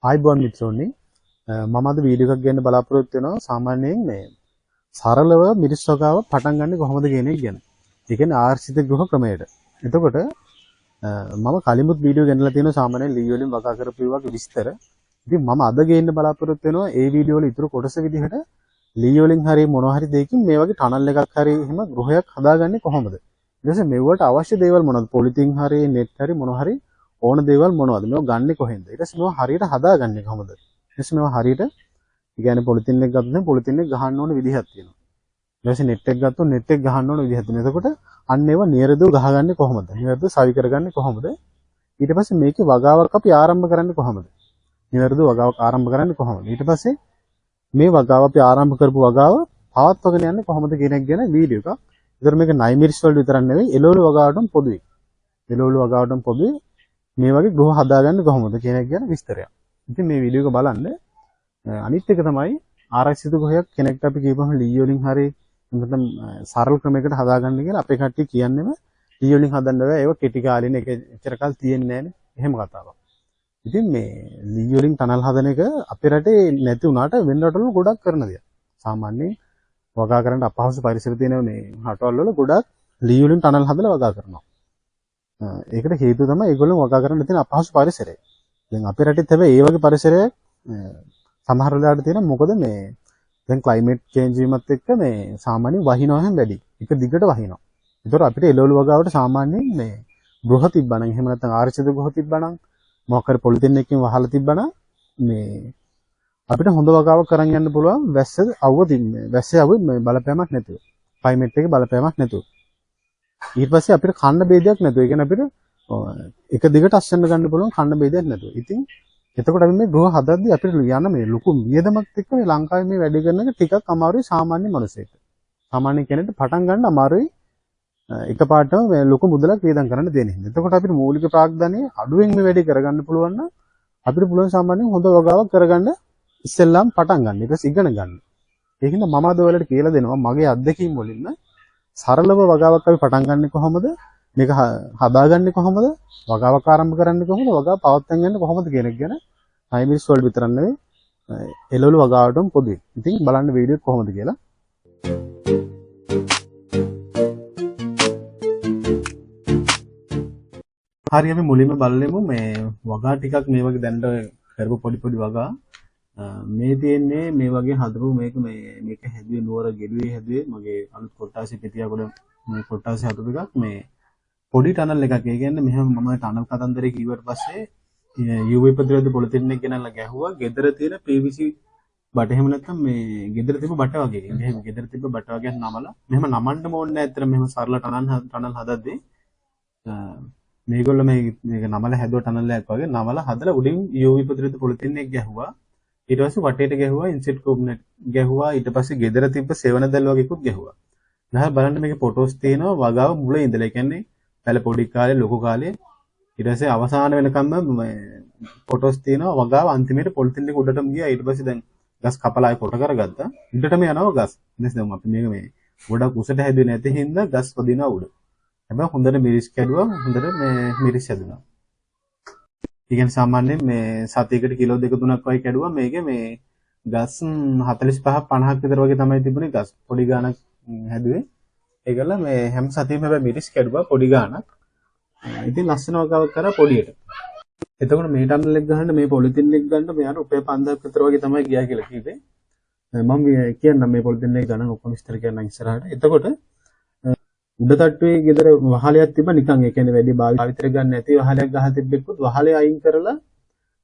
ආයිබෝන් මිත්‍රෝනි, මම අද වීඩියෝ එකක් ගන්න බලාපොරොත්තු වෙනවා. සාමාන්‍යයෙන් මේ සරලව මිරිස් වගාව පටන් ගන්නෙ කොහොමද කියන එක ගැන. ඒ කියන්නේ ආරක්ෂිත ගෘහ ක්‍රමයට. එතකොට මම කලිමුත් වීඩියෝ ගෙනලා තියෙනවා සාමාන්‍යයෙන් ලී වලින් වගා කරපු ඒවාගේ විස්තර. ඉතින් මම අද ගේන්න බලාපොරොත්තු වෙනවා ඒ වීඩියෝ වල ඉතුරු කොටස විදිහට ලී වලින් හරි මොනවා හරි දෙයකින් මේ වගේ ටනල් එකක් හරි එහෙම ගෘහයක් හදාගන්නේ කොහොමද? ඊට පස්සේ මෙව්වට අවශ්‍ය දේවල් මොනවද? පොලිතින් හරි නෙට් හරි මොනවා හරි ඕන දේවල් මොනවද? මේවා ගන්නෙ කොහෙන්ද? ඊට පස්සේ මේවා හරියට හදාගන්නේ කොහොමද? ඊට පස්සේ මේවා හරියට ඒ කියන්නේ පොලිතින් එක ගත්තොත් පොලිතින් එක ගහන්න ඕන විදිහක් තියෙනවා. ඊට පස්සේ නෙට් එක ගත්තොත් නෙට් එක ගහන්න ඕන විදිහක් තියෙනවා. එතකොට අන්න ඒවා නිරදව ගහගන්නේ කොහොමද? නිරදව සවි කරගන්නේ කොහොමද? ඊට පස්සේ මේකේ වගාවක් අපි ආරම්භ කරන්නේ කොහොමද? නිරදව වගාවක් ආරම්භ කරන්නේ කොහොමද? ඊට පස්සේ මේ වගාව අපි ආරම්භ කරපු වගාව පවත්වාගෙන යන්නේ කොහොමද කියන එක ගැන වීඩියෝ එකක්. ඒතර මේක නයිමිරිස් වලට විතරක් නෙවෙයි එළවලු වගාවටම පොදුයි. එළවලු වගාවටම පොදුයි. මේ වගේ ගෘහ හදාගන්නේ කොහොමද කියන එක ගැන විස්තරයක්. ඉතින් මේ වීඩියෝ එක බලන්න. අනිත් එක තමයි ආරක්ෂිත ගෘහයක් කෙනෙක්ට අපි කියපුවම ලී වලින් හරි නැත්නම් සරල ක්‍රමයකට හදාගන්න කියලා අපේ කට්ටිය කියන්නේම ලී වලින් හදන්න බෑ, ඒවා කෙටි කාලින එක එච්චර කල් තියෙන්නේ නෑනේ. එහෙම කතාවක්. ඉතින් මේ ලී වලින් ටනල් හදන එක අපේ රටේ නැති වුණාට වෙන රටවල ගොඩක් කරන දෙයක්. සාමාන්‍යයෙන් වගා කරන්න අපහසු පරිසර තියෙන මේ රටවල් වල ගොඩක් ලී වලින් ටනල් හදලා වගා කරනවා. ඒකට හේතුව තමයි ඒගොල්ලෝ වගා කරන්න තියෙන අපහසු පරිසරය. දැන් අපේ රටෙත් හැබැයි ඒ වගේ පරිසරයක් සමහර වෙලාවට තියෙනවා. මොකද මේ දැන් ක්ලයිමේට් චේන්ජ් වීමත් එක්ක මේ සාමාන්‍යයෙන් වහිනවා හැම වැඩි. එක දිගට වහිනවා. ඒතකොට අපිට එළවලු වගාවට සාමාන්‍යයෙන් මේ ගෘහ තිබ්බනම් එහෙම නැත්නම් ආරක්ෂිත ගෘහ තිබ්බනම් මොකක් හරි පොලිතින් එකකින් වහලා තිබ්බනම් මේ අපිට හොඳ වගාවක් කරන් යන්න පුළුවන් වැස්ස අවුව තිබ්බේ. වැස්සේ අවුව මේ බලපෑමක් නැතුව. ක්ලයිමේට් එකේ බලපෑමක් නැතුව. ඊට පස්සේ අපිට කන්න බේදයක් නැතුව. ඒ කියන්නේ අපිට එක දිගට අස්සන්න ගන්න පුළුවන් කන්න බේදයක් නැතුව. ඉතින් එතකොට අපි මේ ගෘහ හදද්දී අපිට යන මේ ලොකු වියදමක් එක්ක මේ ලංකාවේ මේ වැඩ කරන එක ටිකක් අමාරුයි සාමාන්‍ය මිනිසෙක්ට. සාමාන්‍ය කෙනෙක්ට පටන් ගන්න අමාරුයි එකපාරටම මේ ලොකු මුදලක් වියදම් කරන්න දෙන හින්දා. එතකොට අපිට මූලික ප්‍රාග්ධනය අඩුවෙන් මේ වැඩේ කරගන්න පුළුවන් නම් අපිට පුළුවන් සාමාන්‍යයෙන් හොඳ වගාවක් කරගන්න ඉස්සෙල්ලාම පටන් ගන්න. ඊට පස්සේ ඉගෙන ගන්න. ඒ හින්දා මම අද ඔයාලට කියලා දෙනවා මගේ අත්දැකීම් වලින්ම සරලව වගාවක් අපි පටන් ගන්නෙ කොහොමද? මේක හදාගන්නේ කොහොමද? වගාවක් ආරම්භ කරන්නේ කොහොමද? වගාව පවත්වාගෙන යන්නේ කොහොමද කියන එක ගැන නයිමිරිස් වල විතරක් නෙවෙයි එළවලු වගාවටම පොදුයි. ඉතින් බලන්න වීඩියෝ එක කොහොමද කියලා. හරි, අපි මුලින්ම බලමු මේ වගා ටිකක් මේ වගේ දැනට කරපු පොඩි පොඩි වගා. මේ තියෙන්නේ මේ වගේ හදපු මේක මේක හැදුවේ නුවර ගෙඩුවේ හැදුවේ මගේ අලුත් කොට්ටාසේ පිටියගොඩ මේ කොට්ටාසේ හදපු එකක්. මේ පොඩි ටනල් එකක්. ඒ කියන්නේ මෙහෙම මම ටනල් කතන්දරේ කිව්වට පස්සේ UV ප්‍රතිරෝධ පොලිතින් එක ගෙනල්ලා ගැහුවා. ගෙදර තියෙන PVC බට එහෙම නැත්නම් මේ ගෙදර තිබ්බ බට වගේ. එහෙම ගෙදර තිබ්බ බට වගේක් නමලා මෙහෙම නමන්න ඕනේ නෑ. ඇත්තට මෙහෙම සරල ටනල් හදද්දී මේගොල්ලෝ මේක නමලා හැදුවා ටනල් එකක් වගේ නමලා හදලා උඩින් UV ප්‍රතිරෝධ පොලිතින් එක ගැහුවා. ඊට පස්සේ වටේට ගැහුවා ඉන්සෙට් කෝබ් නෙට් ගැහුවා. ඊට පස්සේ ගෙදර තිබ්බ සෙවණ දැල් වගේකුත් ගැහුවා. දැන් බලන්න මේකේ ෆොටෝස් තියෙනවා වගාව මුල ඉඳලා. ඒ කියන්නේ පැල පොඩි කාලේ ලොකු කාලේ ඊට පස්සේ අවසාන වෙනකම්ම මේ ෆොටෝස් තියෙනවා වගාව අන්තිමේට පොලිතින් එක උඩටම ගියා. ඊට පස්සේ දැන් ගස් කපලා ආයෙ කොට කරගත්තා. උඩටම යනවා ගස්. ඊට පස්සේ දැන් අපි මේක මේ ගොඩක් උසට හැදුවේ නැති හින්දා ගස් වදිනවා උඩ. හැබැයි හොඳට මිරිස් කැඩුවා, හොඳට මේ මිරිස් හැදුනා. ඒ කියන්නේ සාමාන්‍යයෙන් මේ සතියකට කිලෝ දෙක තුනක් වගේ කැඩුවා. මේකේ මේ ගස් 45 50ක් විතර වගේ තමයි තිබුණේ ගස්. පොඩි ගාණක් හැදුවේ. ඒකල මේ හැම සතියෙම හැබැයි මිරිස් කැඩුවා පොඩි ගාණක්. ඉතින් ලස්සන වගාවක් කරා පොඩියට. එතකොට මේ ටනල් එක ගහන්න මේ පොලිතින් එක ගන්න මෙයාට රුපියල් 5000ක් විතර වගේ තමයි ගියා කියලා කිව්වේ. මම කියන්නම් මේ පොලිතින් එක ගණන් ඔක්කොම විස්තර කියන්නම් ඉස්සරහට. එතකොට උඩ තට්ටුවේ ගෙදර වහලයක් තිබ්බා නිකන්. ඒ කියන්නේ වැඩි භාවිතයට ගන්න නැති වහලයක් ගහලා තිබ්බෙකුත් වහලේ අයින් කරලා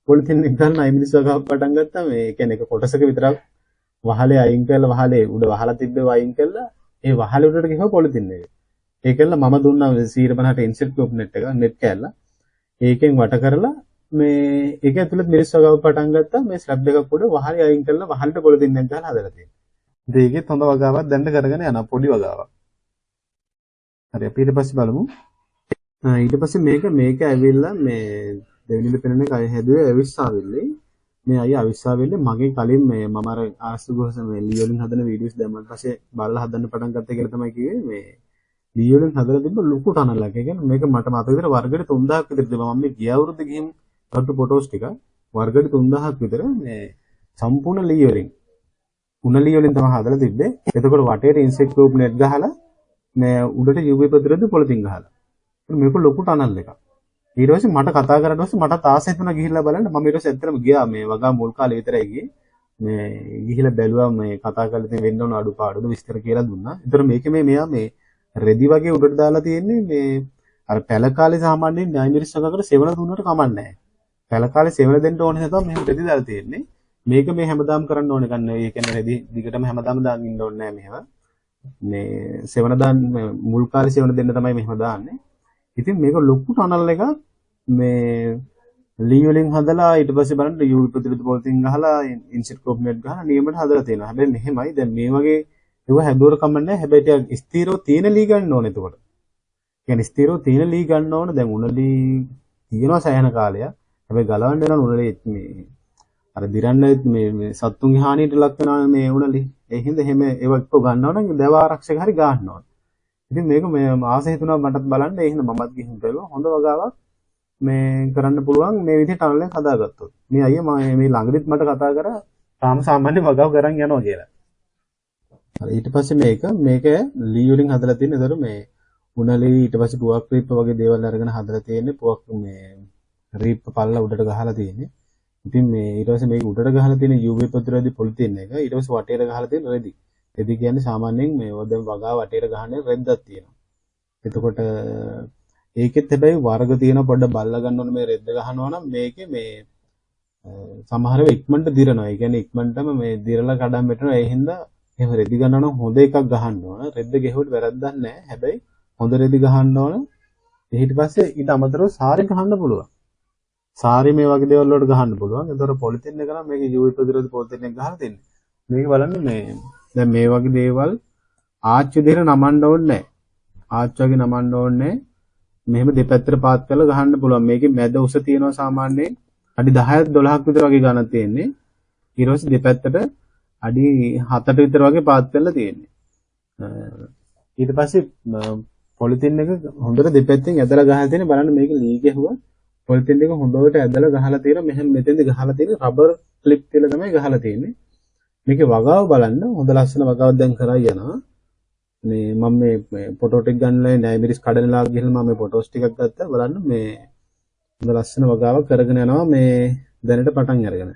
පොලිතින් එක ගන්න අයිමිරිස් වගාවක් පටන් ගත්තා. මේ ඒ කියන්නේ එක කොටසක විතරක් වහලේ අයින් කරලා වහලේ උඩ වහලා තිබ්බේ අයින් කරලා ඒ වහලේ උඩට ගිහුවා පොලිතින් එක. ඒකෙල්ල මම දුන්නා 150ට ඉන්සෙට් කෝප් නෙට් එක නෙට් කෑල්ල. ඒකෙන් වට කරලා මේ ඒක ඇතුළත් මිරිස් වගාව පටන් ගත්තා. මේ ස්ලැබ් එකක් උඩ වහලේ අයින් කරලා වහලට පොලිතින් එක ගහලා හදලා තියෙනවා. ඉතින් ඒකෙත් හොඳ වගාවක් දැන් කරගෙන යනවා පොඩි වගාවක්. හරි, අපි ඊට පස්සේ බලමු. ඊට පස්සේ මේක ඇවිල්ලා මේ දෙවෙනිද පෙනෙන එක අය හැදුවේ අවිස්සාවෙල්ලේ. මේ අය අවිස්සාවෙල්ලේ මගේ කලින් මේ මම අර ආස්තු ගොහස මේ ලී වලින් හදන වීඩියෝස් දැම්මන් පස්සේ බලලා හදන්න පටන් ගත්තා කියලා තමයි කිව්වේ. මේ ලී වලින් හදලා තිබ්බ ලොකු ටනල් එකක්. ඒ කියන්නේ මේක මට මතක විදිහට වර්ගයට 3000ක් විතර තිබ්බා. මම මේ ගිය අවුරුද්ද ගිහින් ගත්ත ෆොටෝස් ටික. වර්ගඩි 3000ක් විතර මේ සම්පූර්ණ ලී වලින් උණ ලී වලින් තමයි හදලා තිබ්බේ. එතකොට වටේට ඉන්සෙක්ට් ප්‍රූෆ් නෙට් ගහලා මේ උඩට UV ප්‍රතිරෝධී පොලිතින් ගහලා. මේක ලොකු ටනල් එකක්. ඊට පස්සේ මට කතා කරලා පස්සේ මටත් ආස හිතුණා ගිහිල්ලා බලන්න. මම ඊට පස්සේ ඇත්තටම ගියා මේ වගා මුල් කාලේ විතරයි ගියේ. මේ ගිහිල්ලා බැලුවා මේ කතා කරලා ඉතින් වෙන්න ඕන අඩුපාඩු විස්තර කියලා දුන්නා. ඒතර මේකේ මේ මෙයා මේ රෙදි වගේ උඩට දාලා තියෙන්නේ මේ අර පැල කාලේ සාමාන්‍යයෙන් න්‍යාය මිරිස් වගාවකට සෙවණ දුන්නට කමක් නැහැ. පැල කාලේ සෙවණ දෙන්න ඕන නිසා තමයි මෙහෙම රෙදි දාලා තියෙන්නේ. මේක මේ හැමදාම කරන්න ඕන එකක් නෙවෙයි. ඒ කියන්නේ රෙදි දිගටම හැමදාම දාන් ඉන්න ඕනේ නෑ මෙහෙම. මේ සෙවණ දාන්න මුල් කාලේ සෙවණ දෙන්න තමයි මෙහෙම දාන්නේ. ඉතින් මේක ලොකු ටනල් එකක් මේ ලී වලින් හදලා ඊට පස්සේ බලන්න UV ප්‍රතිරෝධී පොලිතින් ගහලා ඉන්සෙක්ට් ප්‍රූෆ් නෙට් ගහලා නියමයට හදලා තියෙනවා. හැබැයි මෙහෙමයි දැන් මේ වගේ ඒව හැදුවට කමක් නැහැ. හැබැයි ටිකක් ස්ථිරව තියෙන ලී ගන්න ඕනේ එතකොට. කියන්නේ ස්ථිරව තියෙන ලී ගන්න ඕන. දැන් උණ ලී තියෙනවා සෑහෙන කාලයක්. හැබැයි ගලවන්න වෙනවා උණ ලී මේ අර දිරන්න මේ සත්තුන්ගේ හානියට ලක් වෙනවා මේ උණ ලී. ඒ හින්දා එහෙම ඒව එක්ක ගන්නවා නම් දැව ආරක්ෂක හරි ගන්න ඕන. ඉතින් මේක මේ ආස හිතුණා මටත් බලන්න. ඒ හින්දා මමත් ගිහින් බැලුවා. හොඳ වගාවක් මේ කරන්න පුළුවන් මේ විදිහට ටනල් එක හදාගත්තොත්. මේ අයියා මම මේ ළඟදිත් මට කතා කරා තාම සාමාන්‍ය වගාව කරන් යනවා කියලා. හරි ඊට පස්සේ මේක ලී වලින් හදලා තියෙන. ඒතර මේ උණ ලී ඊට පස්සේ පුවක් රීප්ප වගේ දේවල් අරගෙන හදලා තියෙන්නේ. පුවක් මේ රීප්ප පල්ලා උඩට ගහලා තියෙන්නේ. ඉතින් මේ ඊට පස්සේ මේක උඩට ගහලා තියෙන UV ප්‍රතිරෝධී පොලිතින් එක ඊට පස්සේ වටේට ගහලා තියෙන රෙදි. රෙදි කියන්නේ සාමාන්‍යයෙන් මේ දැන් වගාව වටේට ගහන රෙද්දක් තියෙනවා. එතකොට ඒකෙත් හැබැයි වර්ග තියෙන පොඩ්ඩ බල්ලා ගන්න ඕනේ මේ රෙද්ද ගහනවා නම් මේකේ මේ සමහර වෙලාව ඉක්මනට දිරනවා. ඒ කියන්නේ ඉක්මනටම මේ දිරලා කඩම් වැටෙනවා. ඒ හින්දා එහෙම රෙදි ගන්නවා නම් හොඳ එකක් ගහන්න ඕන. රෙද්ද ගැහුවට වැරද්දක් නැහැ. හැබැයි හොඳ රෙදි ගහන්න ඕන. ඊට පස්සේ ඊට අමතරව සාරි ගහන්න පුළුවන්. සාරි මේ වගේ දේවල් වලට ගහන්න පුළුවන්. ඒතර පොලිතින් එක නම් මේක UV ප්‍රතිරෝධී පොලිතින් එක ගහලා තියෙන්නේ. මේක බලන්න මේ දැන් මේ වගේ දේවල් ආච්චි විදිහට නමන්න ඕනේ නැහැ. ආච්චි වගේ නමන්න ඕනේ නැහැ. මෙහෙම දෙපැත්තට පාත් කරලා ගහන්න පුළුවන්. මේකේ මැද උස තියෙනවා සාමාන්‍යයෙන් අඩි 10ක් 12ක් විතර වගේ ගණන් තියෙන්නේ. ඊට පස්සේ දෙපැත්තට අඩි 7ට විතර වගේ පාත් කරලා තියෙන්නේ. ඊට පස්සේ පොලිතින් එක හොඳට දෙපැත්තෙන් ඇදලා ගහලා තියෙන බලන්න මේක ලී ගැහුවා. පොලිතින් එක හොඳට ඇදලා ගහලා තියෙනවා. මෙහෙම මෙතෙන්ද ගහලා තියෙන රබර් ක්ලිප් කියලා තමයි ගහලා තියෙන්නේ. මේකේ වගාව බලන්න හොඳ ලස්සන වගාවක් දැන් කරා යනවා. මේ මම මේ ෆොටෝ ටික ගන්නලා නෑ මිරිස් කඩන ලාව ගිහලා මම මේ ෆොටෝස් ටිකක් ගත්තා. බලන්න මේ හොඳ ලස්සන වගාවක් කරගෙන යනවා මේ දැනට පටන් අරගෙන.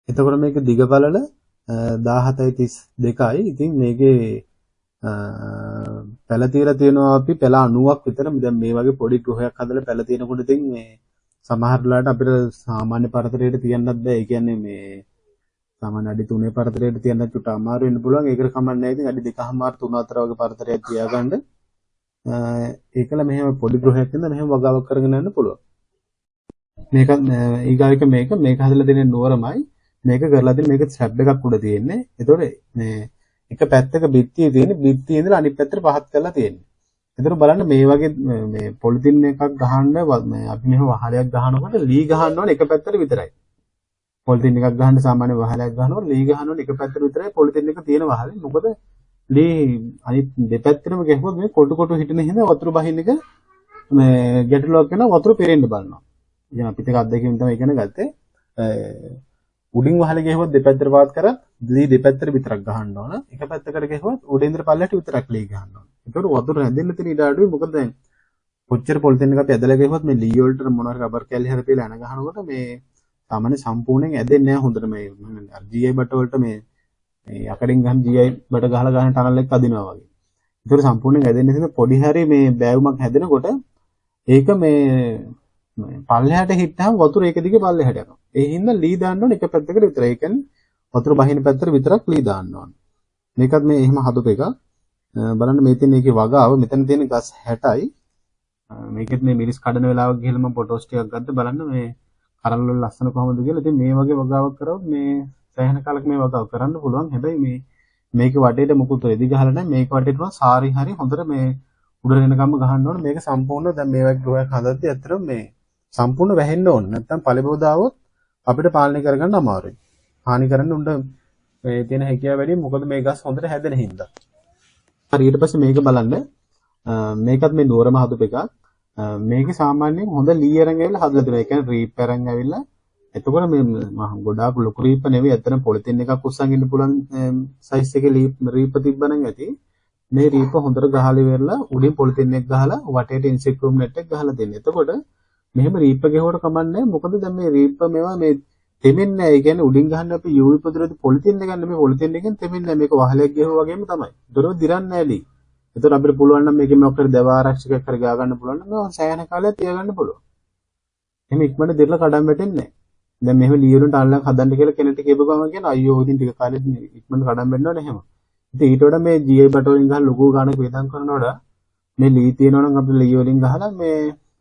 එතකොට මේක දිග පළල 17.32යි. ඉතින් මේකේ පැල තියලා තියෙනවා අපි පැල 90ක් විතර. දැන් මේ වගේ පොඩි ගෘහයක් හදලා පැල තියෙනකොට ඉතින් මේ සමහර වෙලාවට අපිට සාමාන්‍ය පරතරයට තියන්නත් බෑ. ඒ කියන්නේ මේ සාමාන්‍ය අඩි 3 පරතරයට තියන්නත් චුට්ට අමාරු වෙන්න පුළුවන්. ඒකට කමක් නැහැ. ඉතින් අඩි 2.5 3 අතර වගේ පරතරයක් තියාගන්න. ඒකල මෙහෙම පොඩි ගෘහයක් ඉඳන් මෙහෙම වගාවක් කරගෙන යන්න පුළුවන්. මේක ඊගාවික මේක මේක හදලා දෙන්නේ නුවරමයි. මේක කරලා දෙන්නේ මේක ස්ලැබ් එකක් උඩ තියෙන්නේ. ඒතකොට මේ එක පැත්තක බිත්තිය තියෙන්නේ. බිත්තිය ඉඳලා අනිත් පැත්තට පහත් කරලා තියෙන්නේ. ඒතකොට බලන්න මේ වගේ මේ පොලිතින් එකක් ගහන්න මේ අපි මෙහෙම වහලයක් ගහනකොට ලී ගහන්න ඕනේ එක පැත්තට විතරයි. පොලිතින් එකක් ගහන්න සාමාන්‍ය වහලයක් ගහනකොට ලී ගහන්න ඕනේ එක පැත්තට විතරයි පොලිතින් එක තියෙන වහලේ. මොකද ලී අනිත් දෙපැත්තටම ගැහුවොත් මේ කොටු කොටු හිටින හින්දා වතුර බහින්න එක මේ ගැටලුවක් වෙනවා. වතුර පෙරෙන්න බලනවා. ඉතින් අපිට එක අත්දැකීම් තමයි ඉගෙන ගත්තේ. උඩින් වහල ගැහුවොත් දෙපැත්තට පාත් කරත් ලී දෙපැත්තට විතරක් ගහන්න ඕන. එක පැත්තකට ගැහුවොත් උඩ ඉඳලා පල්ලයට විතරක් ලී ගහන්න ඕන. ඒතකොට වතුර රැඳෙන්න තියෙන ඉඩ අඩුයි. මොකද දැන් කොච්චර පොලිතින් එක අපි ඇදලා ගැහුවත් මේ ලී වලට මොන හරි රබර් කැලි හරි තියලා ඇන ගහනකොට මේ සාමාන්‍ය සම්පූර්ණයෙන් ඇදෙන්නේ නැහැ හොඳට. මේ අර GI බට වලට මේ මේ යකඩෙන් ගහන GI බට ගහලා ගහන ටනල් එක අදිනවා වගේ. ඒතකොට සම්පූර්ණයෙන් ඇදෙන්නේ නැතිව පොඩි හරි මේ බෑවුමක් හැදෙනකොට ඒක මේ පල්ලෙහාට හිට්ටාම වතුර ඒක දිගේ පල්ලෙහාට යනවා. ඒ හින්දා ලී දාන්න ඕන එක පැත්තකට විතරයි. ඒ කියන්නේ වතුර බහින පැත්තට විතරක් ලී දාන්න ඕන. මේකත් මේ එහෙම හදපු එකක්. බලන්න මේ තියෙන ඒකේ වගාව මෙතන තියෙන ගස් 60යි. මේකෙත් මේ මිරිස් කඩන වෙලාවක ගිහලා මම ෆොටෝස් ටිකක් ගත්තා. බලන්න මේ කරල් වල ලස්සන කොහොමද කියලා. ඉතින් මේ වගේ වගාවක් කරවොත් මේ සෑහෙන කාලයක් මේ වගාව කරන්න පුළුවන්. හැබැයි මේ මේක වටේට මොකුත් රෙදි ගහලා නැහැ. මේක වටේට උනා සාරි හරි හොඳට මේ උඩට එනකම්ම ගහන්න ඕන. මේක සම්පූර්ණ දැන් මේ වගේ ගෘහයක් හදද්දී ඇත්තටම මේ සම්පූර්ණ වැහෙන්න ඕන. නැත්තම් පළබෝදාවොත් අපිට පාලනය කරගන්න අමාරුයි. හානි කරන්න උඩ මේ තියෙන හැකියාව වැඩි. මොකද මේ ගස් හොඳට හැදෙන හින්දා. හරි ඊට පස්සේ මේක බලන්න. මේකත් මේ නුවරම හදපු එකක්. මේක සාමාන්‍යයෙන් හොඳ ලී අරන් ඇවිල්ලා හදලා තියෙනවා. ඒ කියන්නේ රීප් අරන් ඇවිල්ලා එතකොට මේ මහ ගොඩාක් ලොකු රීප් නෙවෙයි, ඇත්තටම පොලිතින් එකක් උස්සන් ඉන්න පුළුවන් සයිස් එකේ රීප් තිබ්බනම් ඇති. මේ රීප හොඳට ගහලා ඉවරලා උඩින් පොලිතින් එක ගහලා වටේට ඉන්සෙක්ට් රූම් නෙට් එක ගහලා දෙන්න. එතකොට මෙහෙම රීප් ගැහුවට කමක් නැහැ. මොකද දැන් මේ රීප් මේවා මේ තෙමෙන්නේ නැහැ. ඒ කියන්නේ උඩින් ගහන්න අපි UV ප්‍රතිරෝධී පොලිතින් එක ගන්න, මේ පොලිතින් එකෙන් තෙමෙන්නේ නැහැ. මේක වහලයක් ගැහුවා වගේම තමයි. ඒතරෝ දිරන්නේ නැහැ ලී. එතකොට අපිට පුළුවන් නම් මේකෙන් මොකක් හරි දව ආරක්ෂකයක් හරි ගා ගන්න පුළුවන් නම් මේවා සෑහෙන කාලයක් තියාගන්න පුළුවන්. එහෙම ඉක්මනට දිරලා කඩම් වැටෙන්නේ නැහැ. දැන් මෙහෙම ලී වලින් ටනලක් හදන්න කියලා කෙනෙක්ට කියපු ගමන් කියන අයියෝ ඉතින් ටික කාලෙත් ඉක්මනට කඩම් වැටෙනවනේ එහෙම. ඉතින් ඊට වඩා මේ GI බට වලින් ගහලා ලොකු ගාණක් වේදම් කරනවට වඩා මේ ලී තියෙනවා නම් අපිට ලී වලින් ගහලා මේ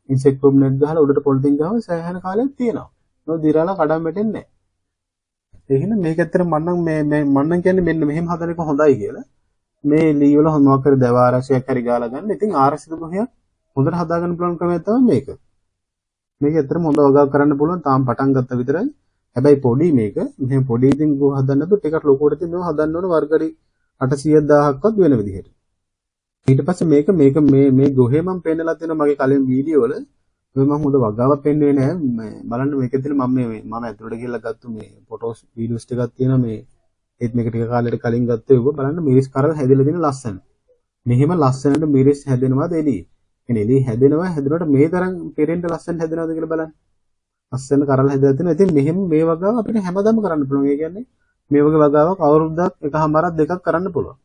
ඉන්සෙක්ට් රූම් නෙට් ගහලා උඩට පොලිතින් ගහම සෑහෙන කාලයක් තියෙනවා. නෝ දිරලා කඩම් වැටෙන්නේ නැහැ. ඒ හින්දා මේක ඇත්තටම මම නම් මේ මේ මම නම් කියන්නේ මෙන්න මෙහෙම හදන එක හොඳයි කියලා. මේ ලී වල මොකක් හරි දව ආරක්ෂකයක් හරි ගාලා ගන්න. ඉතින් ආරක්ෂිත ගෘහයක් හොඳට හදාගන්න පුළුවන් ක්‍රමයක් තමයි මේක. මේක ඇත්තටම හොඳ වගාවක් කරන්න පුළුවන්. තාම පටන් ගත්ත විතරයි. හැබැයි පොඩි මේක. මෙහෙම පොඩි ඉතින් ගෘහ හදන්න නැතුව ටිකක් ලොකුවට ඉතින් මේව හදන්න ඕන වර්ග 800 1000ක්වත් වෙන විදිහට. ඊට පස්සේ මේක මේක මේ මේ ගෘහේ මම පෙන්නලා තියෙනවා මගේ කලින් වීඩියෝ වල. මේ මම හොඳ වගාවක් පෙන්නුවේ නෑ. මේ බලන්න මේකේ තියෙන මම මේ මම ඇතුළට ගිහලා ගත්තු මේ ෆොටෝස් වීඩියෝස් ටිකක් තියෙනවා මේ. ඒත් මේක ටික කාලයකට කලින් ගත්ත ඒවා බලන්න මිරිස් කරල් හැදිලා තියෙන ලස්සන. මෙහෙම ලස්සනට මිරිස් හැදෙනවද එළියේ? කියන්නේ එළියේ හැදෙනවා, හැදුනට මේ තරම් පෙරෙන්න ලස්සනට හැදෙනවද කියලා බලන්න. ලස්සන කරල් හැදලා තියෙනවා. ඉතින් මෙහෙම මේ වගාව අපිට හැමදාම කරන්න පුළුවන්. ඒ කියන්නේ මේ වගේ වගාවක් අවුරුද්දක් එකහමාරක් දෙකක් කරන්න පුළුවන්.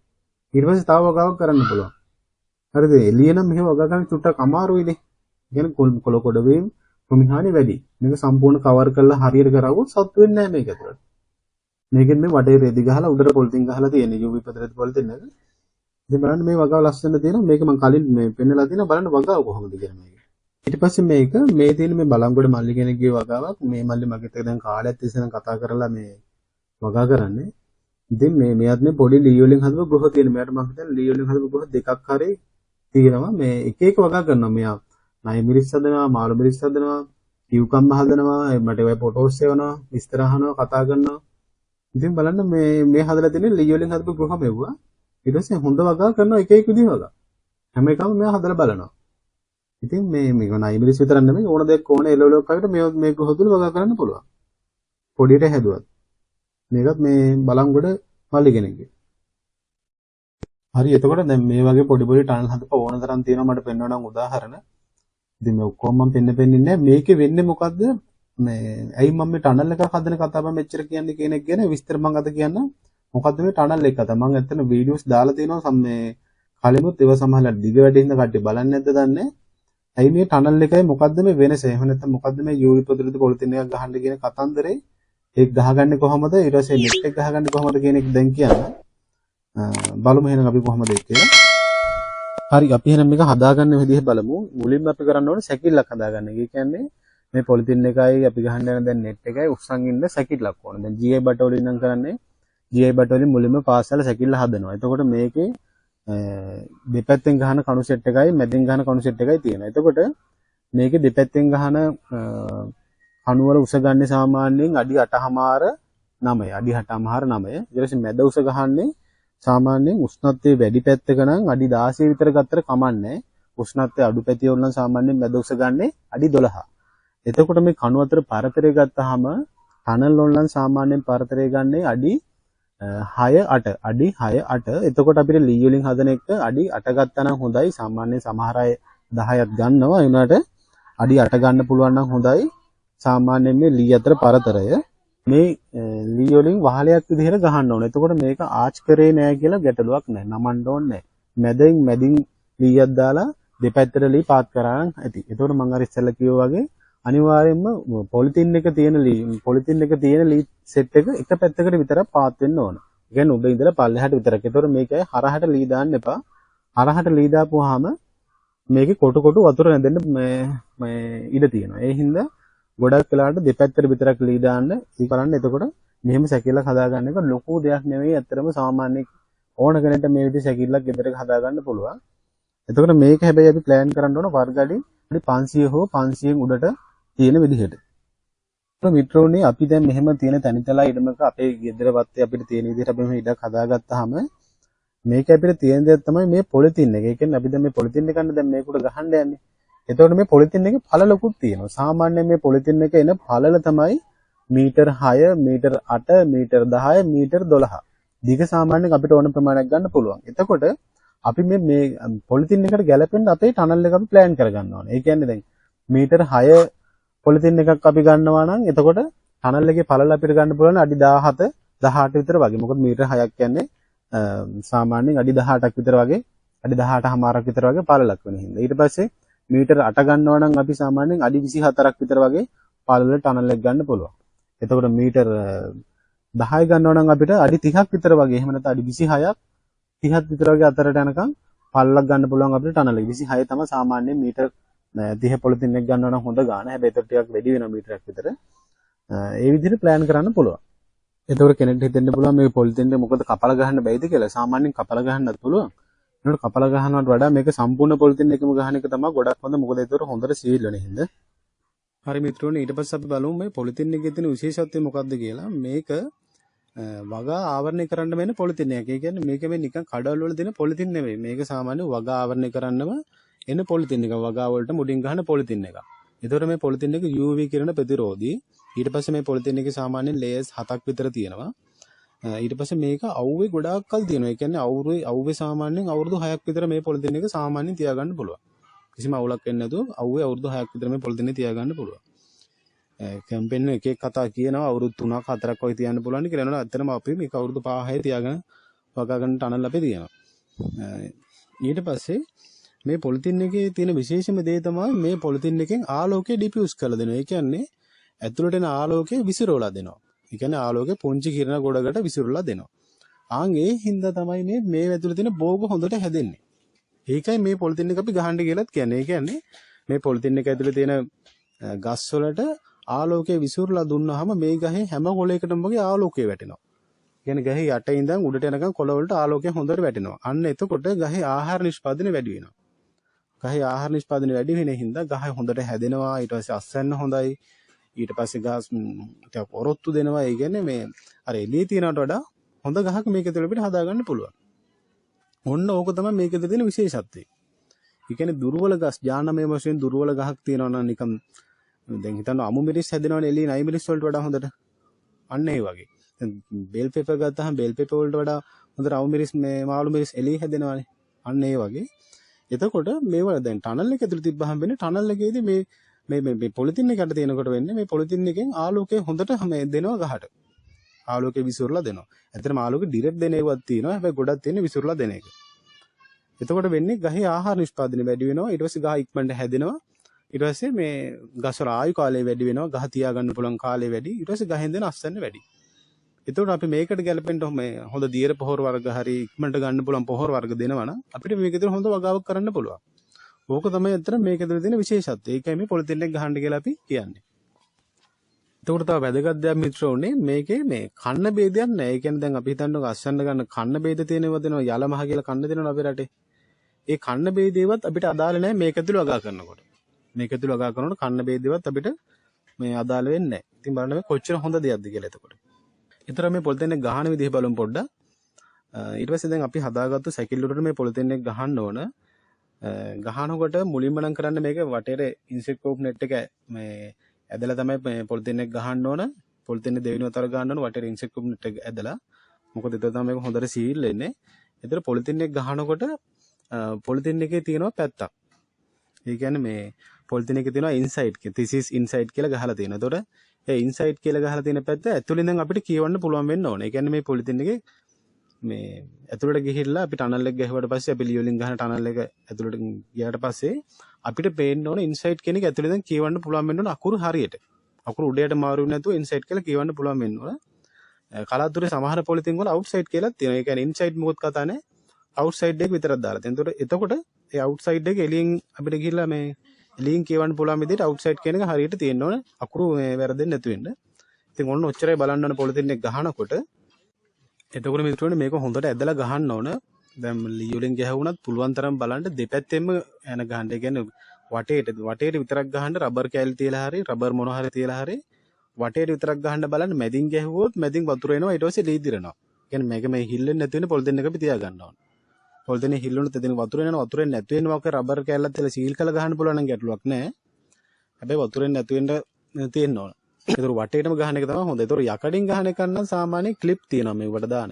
ඊට පස්සේ තව වගාවක් කරන්න පුළුවන්. හරිද? එළිය නම් මෙහෙම වගා කරන්න චුට්ටක් අමාරුයිනේ. ඒ කියන්නේ කොළ කොඩ වීම කෘමි හානි වැඩි. මේක සම්පූර්ණ කවර් කරලා හරියට කරවුවොත් සත්තු වෙන්නේ නැහැ මේක ඇතුළට. මේකෙන් මේ වටේ රෙදි ගහලා උඩට පොලිතින් ගහලා තියෙන UV ප්‍රතිරෝධී පොලිතින් එක. ඉතින් බලන්න මේ වගාව ලස්සන තියෙනවා. මේක මම කලින් මේ පෙන්නලා තියෙනවා. බලන්න වගාව කොහොමද කියලා මේක. ඊට පස්සේ මේක මේ තියෙන මේ බලංගොඩ මල්ලි කෙනෙක්ගේ වගාවක්. මේ මල්ලි මගෙත් එක්ක දැන් කාලයක් තිස්සේ නම් කතා කරලා මේ වගා කරන්නේ. ඉතින් මේ මෙයාත් මේ පොඩි ලී වලින් හදපු ගෘහ තියෙන. මෙයාට මම හිතන්නේ ලී වලින් හදපු ගෘහ දෙකක් හරි තියෙනවා. මේ එක එක වගා කරනවා. මෙයා නයි මිරිස් හදනවා, මාළු මිරිස් හදනවා, කියුකම්බ හදනවා, මට ඒවයි ෆොටෝස් එවනවා, විස්තර අහනවා, කතා කරනවා. ඉතින් බලන්න මේ මේ හදලා තියෙන ලී වලින් හදපු ගෘහ මෙව්වා. ඊට පස්සේ හොඳ වගා කරනවා එක එක විදිහ වගා. හැම එකම මෙයා හදලා බලනවා. ඉතින් මේ මේක නයි මිරිස් විතරක් නෙමෙයි ඕන දෙයක් ඕන එළවලුවක් වගේ මේ මේ ගෘහ තුල වගා කරන්න පුළුවන්. පොඩියට හැදුවත්. මේකත් මේ බලංගොඩ මල්ලි කෙනෙක්ගේ. හරි එතකොට දැන් මේ වගේ පොඩි පොඩි ටනල් හදපුවා ඕන තරම් තියෙනවා මට පෙන්වන්න නම් උදාහරණ. ඉතින් මේ ඔක්කොම මම පෙන්නේ නැහැ. මේකේ වෙන්නේ මොකද්ද? මේ ඇයි මම මේ ටනල් එකක් හදන කතාව මම මෙච්චර කියන්නේ කියන එක ගැන විස්තර මම අද කියන්නම්. මොකද්ද මේ ටනල් එක කතාව? මම ඇත්තටම වීඩියෝස් දාලා තියෙනවා මේ කලිනුත් ඒවා සමහරවිට දිග වැඩි හින්දා කට්ටිය බලන්නේ නැද්ද දන්නේ. ඇයි මේ ටනල් එකයි මොකද්ද මේ වෙනස? එහෙම නැත්නම් මොකද්ද මේ UV ප්‍රතිරෝධී පොලිතින් එකක් ගහන්න කියන කතන්දරේ? ඒක ගහගන්නේ කොහොමද? ඊට පස්සේ නෙට් එක ගහගන්නේ කොහොමද කියන එක දැන් කියන්න. බලමු එහෙනම් අපි කොහොමද ඒක කියලා. හරි අපි එහෙනම් මේක හදාගන්න විදිහ බලමු. මුලින්ම අපි කරන්න ඕනේ සැකිල්ලක් හදාගන්න. ඒ කියන්නේ මේ පොලිතින් එකයි අපි ගහන්න යන දැන් නෙට් එකයි උස්සන් ඉන්න සැකිල්ලක් ඕන. දැන් GI බට වලින් නම් කරන්නේ GI බට වලින් මුලින්ම පාසල සැකිල්ල හදනවා. එතකොට මේකේ දෙපැත්තෙන් ගහන කණු සෙට් එකයි මැදින් ගහන කණු සෙට් එකයි තියෙනවා. එතකොට මේකේ දෙපැත්තෙන් ගහන කණු වල උස ගන්න සාමාන්‍යයෙන් අඩි 8.5 9. අඩි 8.5 9. ඊට පස්සේ මැද උස ගහන්නේ සාමාන්‍යයෙන් උෂ්ණත්වයේ වැඩි පැත්තක නම් අඩි 16 විතර ගත්තට කමන්නේ. උෂ්ණත්වය අඩු පැතිය වල නම් සාමාන්‍යයෙන් මැද උස ගන්නේ අඩි 12. එතකොට මේ කණු අතර පරතරය ගත්තාම ටනල් වල නම් සාමාන්‍යයෙන් පරතරය ගන්නේ අඩි 6 8. අඩි 6 8. එතකොට අපිට ලී වලින් හදන එක අඩි 8 ගත්තා නම් හොඳයි. සාමාන්‍යයෙන් සමහර අය 10ක් ගන්නවා. ඒ වුණාට අඩි 8 ගන්න පුළුවන් නම් හොඳයි. සාමාන්‍යයෙන් මේ ලී අතර පරතරය මේ ලී වලින් වහලයක් විදිහට ගහන්න ඕනේ. එතකොට මේක ආච් කරේ නෑ කියලා ගැටලුවක් නෑ. නමන්න ඕනේ නෑ. මැදින් ලීයක් දාලා දෙපැත්තට ලී පාත් කරා නම් ඇති. එතකොට මම අර ඉස්සෙල්ලා කිව්වා වගේ අනිවාර්යයෙන්ම පොලිතින් එක තියෙන ලී පොලිතින් එක තියෙන ලී සෙට් එක එක පැත්තකට විතරක් පාත් වෙන්න ඕන. ඒ කියන්නේ උඩ ඉඳලා පල්ලෙහාට විතරක්. එතකොට මේකයි හරහට ලී දාන්න එපා. හරහට ලී දාපුවාම මේකේ කොටු කොටු වතුර නැදෙන්න මේ මේ ඉඩ තියෙනවා. ඒ හින්දා ගොඩක් වෙලාවට දෙපැත්තට විතරක් ලී දාන්න. ඉතින් බලන්න එතකොට මෙහෙම සැකිල්ලක් හදාගන්න එක ලොකු දෙයක් නෙවෙයි. ඇත්තටම සාමාන්‍ය ඕන කෙනෙක්ට මේ විදිහේ සැකිල්ලක් ගෙදරක හදාගන්න පුළුවන්. එතකොට මේක හැබැයි අපි ප්ලෑන් කරන්න ඕන වර්ග අඩි 500 හෝ 500න් උඩට තියෙන විදිහට. මිත්‍රෝනේ අපි දැන් මෙහෙම තියෙන තනිතලා ඉඩමක අපේ ගෙදර වත්තේ අපිට තියෙන විදිහට අපි මෙහෙම ඉඩක් හදාගත්තාම මේක අපිට තියෙන දේ තමයි මේ පොලිතින් එක. ඒ කියන්නේ අපි දැන් මේ පොලිතින් එක ගන්න දැන් මේකට ගහන්න යන්නේ. එතකොට මේ පොලිතින් එකේ පළලකුත් තියෙනවා. සාමාන්‍යයෙන් මේ පොලිතින් එක එන පළල තමයි මීටර් 6, මීටර් 8, මීටර් 10, මීටර් 12. දිග සාමාන්‍යයෙන් අපිට ඕන ප්‍රමාණයක් ගන්න පුළුවන්. එතකොට අපි මේ මේ පොලිතින් එකට ගැලපෙන්න අපේ ටනල් එක අපි ප්ලෑන් කරගන්න ඕනේ. ඒ කියන්නේ දැන් මීටර් 6 පොලිතින් එකක් අපි ගන්නවා නම් එතකොට ටනල් එකේ පළල අපිට ගන්න පුළුවන් අඩි 17, 18 විතර වගේ. මොකද මීටර් 6ක් කියන්නේ සාමාන්‍යයෙන් අඩි 18ක් විතර වගේ, අඩි 18.5ක් විතර වගේ පළලක් වෙන හින්දා. ඊට පස්සේ මීටර් 8 ගන්නවා නම් අපි සාමාන්‍යයෙන් අඩි 24ක් විතර වගේ පළල ටනල් එක ගන්න පුළුවන්. එතකොට මීටර් 10 ගන්නවා නම් අපිට අඩි 30ක් විතර වගේ, එහෙම නැත්නම් අඩි 26ක් 30ක් විතර වගේ අතරට යනකම් පළලක් ගන්න පුළුවන් අපිට ටනල් එක. 26 තමයි සාමාන්‍යයෙන් මීටර් 30 පොලිතින් එක ගන්නවා නම් හොඳ ගාණ. හැබැයි ඒකට ටිකක් වැඩි වෙනවා මීටරයක් විතර. ඒ විදිහට ප්ලෑන් කරන්න පුළුවන්. එතකොට කෙනෙක්ට හිතෙන්න පුළුවන් මේ පොලිතින් එක මොකද කපලා ගහන්න බැයිද කියලා. සාමාන්‍යයෙන් කපලා ගහන්නත් පුළුවන්. ඒනට කපලා ගහනවට වඩා මේක සම්පූර්ණ පොලිතින් එකම ගහන එක තමයි ගොඩක් හොඳ. මොකද ඒතකොට හොඳට සීල් වෙන හින්දා. හරි මිත්‍රෝනි, ඊට පස්සේ අපි බලමු මේ පොලිතින් එකේ තියෙන විශේෂත්වය මොකක්ද කියලා. මේක වගා ආවරණය කරන්න වෙන පොලිතින් එකක්. ඒ කියන්නේ මේක මේ නිකන් කඩවල වල දෙන පොලිතින් නෙවෙයි. මේක සාමාන්‍ය වගා ආවරණය කරන්නම එන පොලිතින් එක. වගා වලට මුඩින් ගහන පොලිතින් එකක්. ඒතකොට මේ පොලිතින් එක UV කිරණ ප්‍රතිරෝධී. ඊට පස්සේ මේ පොලිතින් එකේ සාමාන්‍යයෙන් ලේයර්ස් 7ක් විතර තියෙනවා. ඊට පස්සේ මේක අවුවේ ගොඩාක් කල් තියෙනවා. ඒ කියන්නේ අවුවේ සාමාන්‍යයෙන් අවුරුදු 6ක් විතර මේ පොලිතින් එක සාමාන්‍යයෙන් තියාගන්න පුළුවන්. කිසිම අවුලක් වෙන්නේ නැතුව අවුවේ අවුරුදු 6ක් විතර මේ පොලිතින් එක තියාගන්න පුළුවන්. කැම්පේන් එක එක කතා කියනවා අවුරුදු 3ක් 4ක් වගේ තියන්න පුළුවන් කියලා. එනවා ඇත්තටම අපි මේක අවුරුදු 5 6 තියාගෙන වගා ගන්න ටනල් අපේ තියෙනවා. ඊට පස්සේ මේ පොලිතින් එකේ තියෙන විශේෂම දේ තමයි මේ පොලිතින් එකෙන් ආලෝකය ඩිෆියුස් කරලා දෙනවා. ඒ කියන්නේ ඇතුළට එන ආලෝකය විසිරවලා දෙනවා. ඒ කියන්නේ ආලෝකය පුංචි කිරණ ගොඩකට විසිරවලා දෙනවා. ආන් ඒ හින්දා තමයි මේ ඇතුළේ තියෙන භෝග හොඳට හැදෙන්නේ. ඒකයි මේ පොලිතින් එක අපි ගහන්න කියලාත් කියන්නේ. ඒ කියන්නේ මේ පොලිතින් එක ඇතුළේ තියෙන ගස් වලට ආලෝකය විසිරලා දුන්නාම මේ ගහේ හැම කොළයකටම වගේ ආලෝකය වැටෙනවා. ඒ කියන්නේ ගහේ යට ඉඳන් උඩට යනකම් කොළ වලට ආලෝකය හොඳට වැටෙනවා. අන්න එතකොට ගහේ ආහාර නිෂ්පාදනය වැඩි වෙනවා. ගහේ ආහාර නිෂ්පාදනය වැඩි වෙන හින්දා ගහ හොඳට හැදෙනවා. ඊට පස්සේ අස්වැන්න හොඳයි. ඊට පස්සේ ගස් ටිකක් ඔරොත්තු දෙනවා. ඒ කියන්නේ මේ අර එළියේ තියෙනවට වඩා හොඳ ගහක් මේක ඇතුළේ අපිට හදාගන්න පුළුවන්. ඔන්න ඕක තමයි මේක ඇතුළේ තියෙන විශේෂත්වය. ඒ කියන්නේ දුර්වල ගස්, ඥානමය වශයෙන් දුර්වල ගහක් තියෙනවා නම් නිකන් දැන් හිතන්න අමු මිරිස් හැදෙනවනේ එළියේ නයි මිරිස් වලට වඩා හොඳට. අන්න ඒ වගේ. දැන් බෙල් පෙපර් ගත්තාම බෙල් පෙපර් වලට වඩා හොඳට අමු මිරිස් මේ මාළු මිරිස් එළියේ හැදෙනවනේ. අන්න ඒ වගේ. එතකොට මේවා දැන් ටනල් එක ඇතුළේ තිබ්බහම වෙන්නේ ටනල් එකේදී මේ මේ මේ මේ පොලිතින් එක යට තියෙනකොට වෙන්නේ මේ පොලිතින් එකෙන් ආලෝකය හොඳට මේ දෙනවා ගහට. ආලෝකය විසිරලා දෙනවා. ඇත්තටම ආලෝකය ඩිරෙක්ට් දෙන ඒවාත් තියෙනවා. හැබැයි ගොඩක් තියෙන්නේ විසිරලා දෙන එක. එතකොට වෙන්නේ ගහේ ආහාර නිෂ්පාදනය වැඩි වෙනවා. ඊට පස්සේ ගහ ඉක්මනට හැදෙනවා. ඊට පස්සේ මේ ගස් වල ආයු කාලය වැඩි වෙනවා. ගහ තියාගන්න පුළුවන් කාලය වැඩි. ඊට පස්සේ ගහෙන් දෙන අස්වැන්න වැඩි. එතකොට අපි මේකට ගැලපෙන්න මේ හොඳ දියර පොහොර වර්ග හරි ඉක්මනට ගන්න පුළුවන් පොහොර වර්ග දෙනවා නම් අපිට මේක ඇතුළේ හොඳ වගාවක් කරන්න පුළුවන්. ඕක තමයි ඇත්තට මේක ඇතුළේ තියෙන විශේෂත්වය. ඒකයි මේ පොලිතින් එක ගහන්න කියලා අපි කියන්නේ. එතකොට තව වැදගත් දෙයක් මිත්‍රෝනේ, මේකේ මේ කන්න ભેදයක් නෑ. ඒ කියන්නේ දැන් අපි හිතන්නකෝ අස්වැන්න ගන්න කන්න ભેද තියෙන ඒවා දෙනවා, යල මහ කියලා කන්න දෙනවා අපේ රටේ. ඒ කන්න ભેදේවත් අපිට අදාළ නෑ මේක ඇතුළේ වගා කරනකොට. මේක ඇතුළේ වගා කරනකොට කන්න ભેදේවත් අපිට මේ අදාළ වෙන්නේ නෑ. ඉතින් බලන්න මේ කොච්චර හොඳ දෙයක්ද කියලා එතකොට. ඊතර මේ පොලිතින් එක ගහන විදිහ බලමු පොඩ්ඩක්. ඊට පස්සේ දැන් අපි හදාගත්තු සැකිල්ල උඩට මේ පොලිතින් එක ගහන්න ඕන. ගහනකොට මුලින්ම නම් කරන්න මේක වටේට ඉන්සෙක්ට් ප්‍රූෆ් නෙට් එක මේ ඇදලා තමයි මේ පොලිතින් එක ගහන්න ඕන. පොලිතින් එක දෙවෙනි වතාවට ගහන්න ඕන වටේට ඉන්සෙක්ට් ප්‍රූෆ් නෙට් එක ඇදලා. මොකද එතකොට තමයි මේක හොඳට සීල් වෙන්නේ. එතකොට පොලිතින් එක ගහනකොට පොලිතින් එකේ තියෙනවා පැත්තක්. ඒ කියන්නේ මේ පොලිතින් එකේ තියෙනවා ඉන්සයිඩ් කියලා. This is inside කියලා ගහලා තියෙනවා. එතකොට ඒ ඉන්සයිඩ් කියලා ගහලා තියෙන පැත්ත ඇතුළේ ඉඳන් අපිට කියවන්න පුළුවන් වෙන්න ඕන. ඒ කියන්නේ මේ පොලිතින් එකේ මේ ඇතුළට ගිහිල්ලා අපි ටනල් එක ගැහුවට පස්සේ අපි ලී වලින් ගහන ටනල් එක ඇතුළට ගියාට පස්සේ අපිට පේන්න ඕන ඉන්සයිඩ් කියන එක ඇතුළේ ඉඳන් කියවන්න පුළුවන් වෙන්න ඕන අකුරු හරියට. අකුරු උඩ යට මාරු වෙන්නේ නැතුව ඉන්සයිඩ් කියලා කියවන්න පුළුවන් වෙන්න ඕන. කලාතුරේ සමහර පොලිතින් වල අවුට්සයිඩ් කියලා තියෙනවා. ඒ කියන්නේ ඉන්සයිඩ් මොකොත් කතා නැහැ. අවුට්සයිඩ් එක විතරක් දාලා තියෙනවා. එතකොට ඒ අවුට්සයිඩ් එක එළියෙන් අපිට ගිහිල්ලා මේ එළියෙන් කියවන්න පුළුවන් විදිහට අවුට්සයිඩ් කියන එක හරියට තියෙන්න ඕන. අකුරු මේ වැරදෙන්නේ නැතු වෙන්න. ඉතින් ඔන්න ඔච්චරයි බලන්න ඕන පොලිතින් එක ගහනකොට. එතකොට මිත්‍රෝනේ මේක හොඳට ඇදලා ගහන්න ඕන. දැන් ලී වලින් ගැහුණත් පුළුවන් තරම් බලන්න දෙපැත්තෙන්ම යන ගහන්න. ඒ කියන්නේ වටේට විතරක් ගහන්න රබර් කෑලි තියලා හරි රබර් මොන හරි තියලා හරි වටේට විතරක් ගහන්න බලන්න. මැදින් ගැහුවොත් මැදින් වතුර එනවා. ඊට පස්සේ ලී දිරනවා. ඒ කියන්නේ මේක මේ හිල්ලෙන්නේ නැති වෙන පොලිතින් එක අපි තියා ගන්න ඕන. පොලිතින් එක හිල් වුණොත් එතන වතුර එනවා. වතුර එන්නේ නැතු වෙන වගේ රබර් කෑල්ලක් තියලා සීල් කරලා ගහන්න පුළුවන් නම් ගැටලුවක් නෑ. හැබැයි වතුර එන්නේ නැතු වෙන්න තියෙන්න ඕන. ඒතර වටේටම ගහන එක තමයි හොඳ. ඒතර යකඩෙන් ගහන එක නම් සාමාන්‍ය ක්ලිප් තියෙනවා මේවට දාන.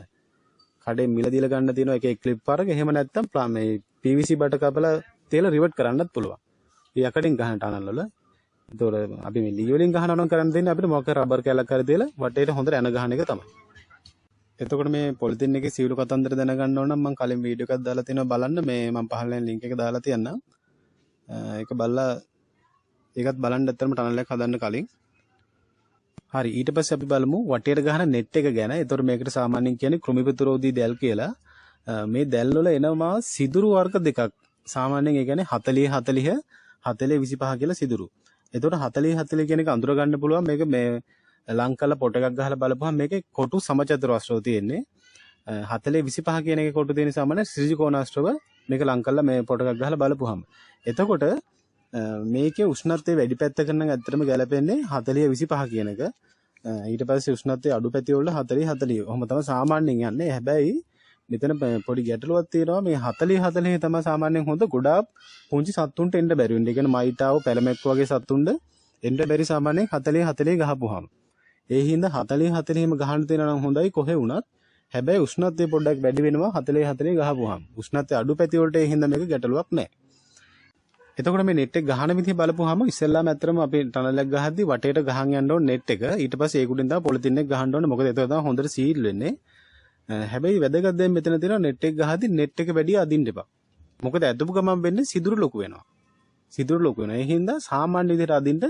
කඩෙන් මිල දීලා ගන්න තියෙනවා එක එක ක්ලිප් වර්ග. එහෙම නැත්නම් මේ PVC බට කපලා තියලා රිවර්ට් කරන්නත් පුළුවන්. මේ යකඩෙන් ගහන ටනල් වල. ඒතර අපි මේ ලී වලින් ගහනවා නම් කරන්න දෙන්නේ අපිට මොකක් රබර් කෑල්ලක් හරි තියලා වටේට හොඳට ඇන ගහන එක තමයි. එතකොට මේ පොලිතින් එකේ සියලු කතන්දර දැනගන්න ඕන නම් මම කලින් වීඩියෝ එකක් දාලා තිනවා බලන්න. මේ මම පහළින් ලින්ක් එක දාලා තියන්නම්. ඒක බලලා ඒකත් බලන්න ඇත්තටම ටනල් එකක් හදන්න කලින්. හරි, ඊට පස්සේ අපි බලමු වටේට ගහන නෙට් එක ගැන. ඒතකොට මේකට සාමාන්‍යයෙන් කියන්නේ කෘමි ප්‍රතිරෝධී දැල් කියලා. මේ දැල් වල එනවා සිදුරු වර්ග දෙකක්. සාමාන්‍යයෙන් ඒ කියන්නේ 40 40 40 25 කියලා සිදුරු. එතකොට 40 40 කියන එක අඳුර ගන්න පුළුවන්. මේක මේ ලං කරලා පොට එකක් ගහලා බලපුවහම මේකේ කොටු සමචතුරස්‍රව තියෙන්නේ. 40 25 කියන එකේ කොටු තියෙන සාමාන්‍ය ත්‍රිකෝණාශ්‍රව මේක ලං කරලා මේ පොට එකක් ගහලා බලපුවහම. එතකොට මේකේ උෂ්ණත්වය වැඩි පැත්තකට නම් ඇත්තටම ගැලපෙන්නේ 40 25 කියන එක. ඊට පස්සේ උෂ්ණත්වය අඩු පැති වල 40 40. ඔහොම තමයි සාමාන්‍යයෙන් යන්නේ. හැබැයි මෙතන පොඩි ගැටලුවක් තියෙනවා. මේ 40 40 තමයි සාමාන්‍යයෙන් හොඳ. ගොඩාක් පුංචි සත්තුන්ට එන්න බැරි වෙන්නේ. ඒ කියන්නේ මයිටාව පැලමෙක් වගේ සත්තුන්ට එන්න බැරි සාමාන්‍යයෙන් 40 40 ගහපුවාම. ඒ හින්දා 40 40ම ගහන්න තියෙනවා නම් හොඳයි කොහේ වුණත්. හැබැයි උෂ්ණත්වය පොඩ්ඩක් වැඩි වෙනවා 40 40 ගහපුවාම. උෂ්ණත්වය අඩු පැති වලට ඒ හින්දා මේක ගැටලුවක් නෑ. එතකොට මේ නෙට් එක ගහන විදිහ බලපුවාම ඉස්සෙල්ලාම ඇත්තටම අපි ටනල් එකක් ගහද්දි වටේට ගහන් යන්න ඕන නෙට් එක. ඊට පස්සේ ඒක උඩින් තමයි පොලිතින් එක ගහන්න ඕනේ. මොකද එතකොට තමයි හොඳට සීල් වෙන්නේ. හැබැයි වැදගත් දේ මෙතන තියෙනවා නෙට් එක ගහද්දි නෙට් එක වැඩි අදින්න එපා. මොකද ඇදපු ගමන් වෙන්නේ සිදුරු ලොකු වෙනවා. සිදුරු ලොකු වෙනවා. ඒ හින්දා සාමාන්‍ය විදිහට අදින්න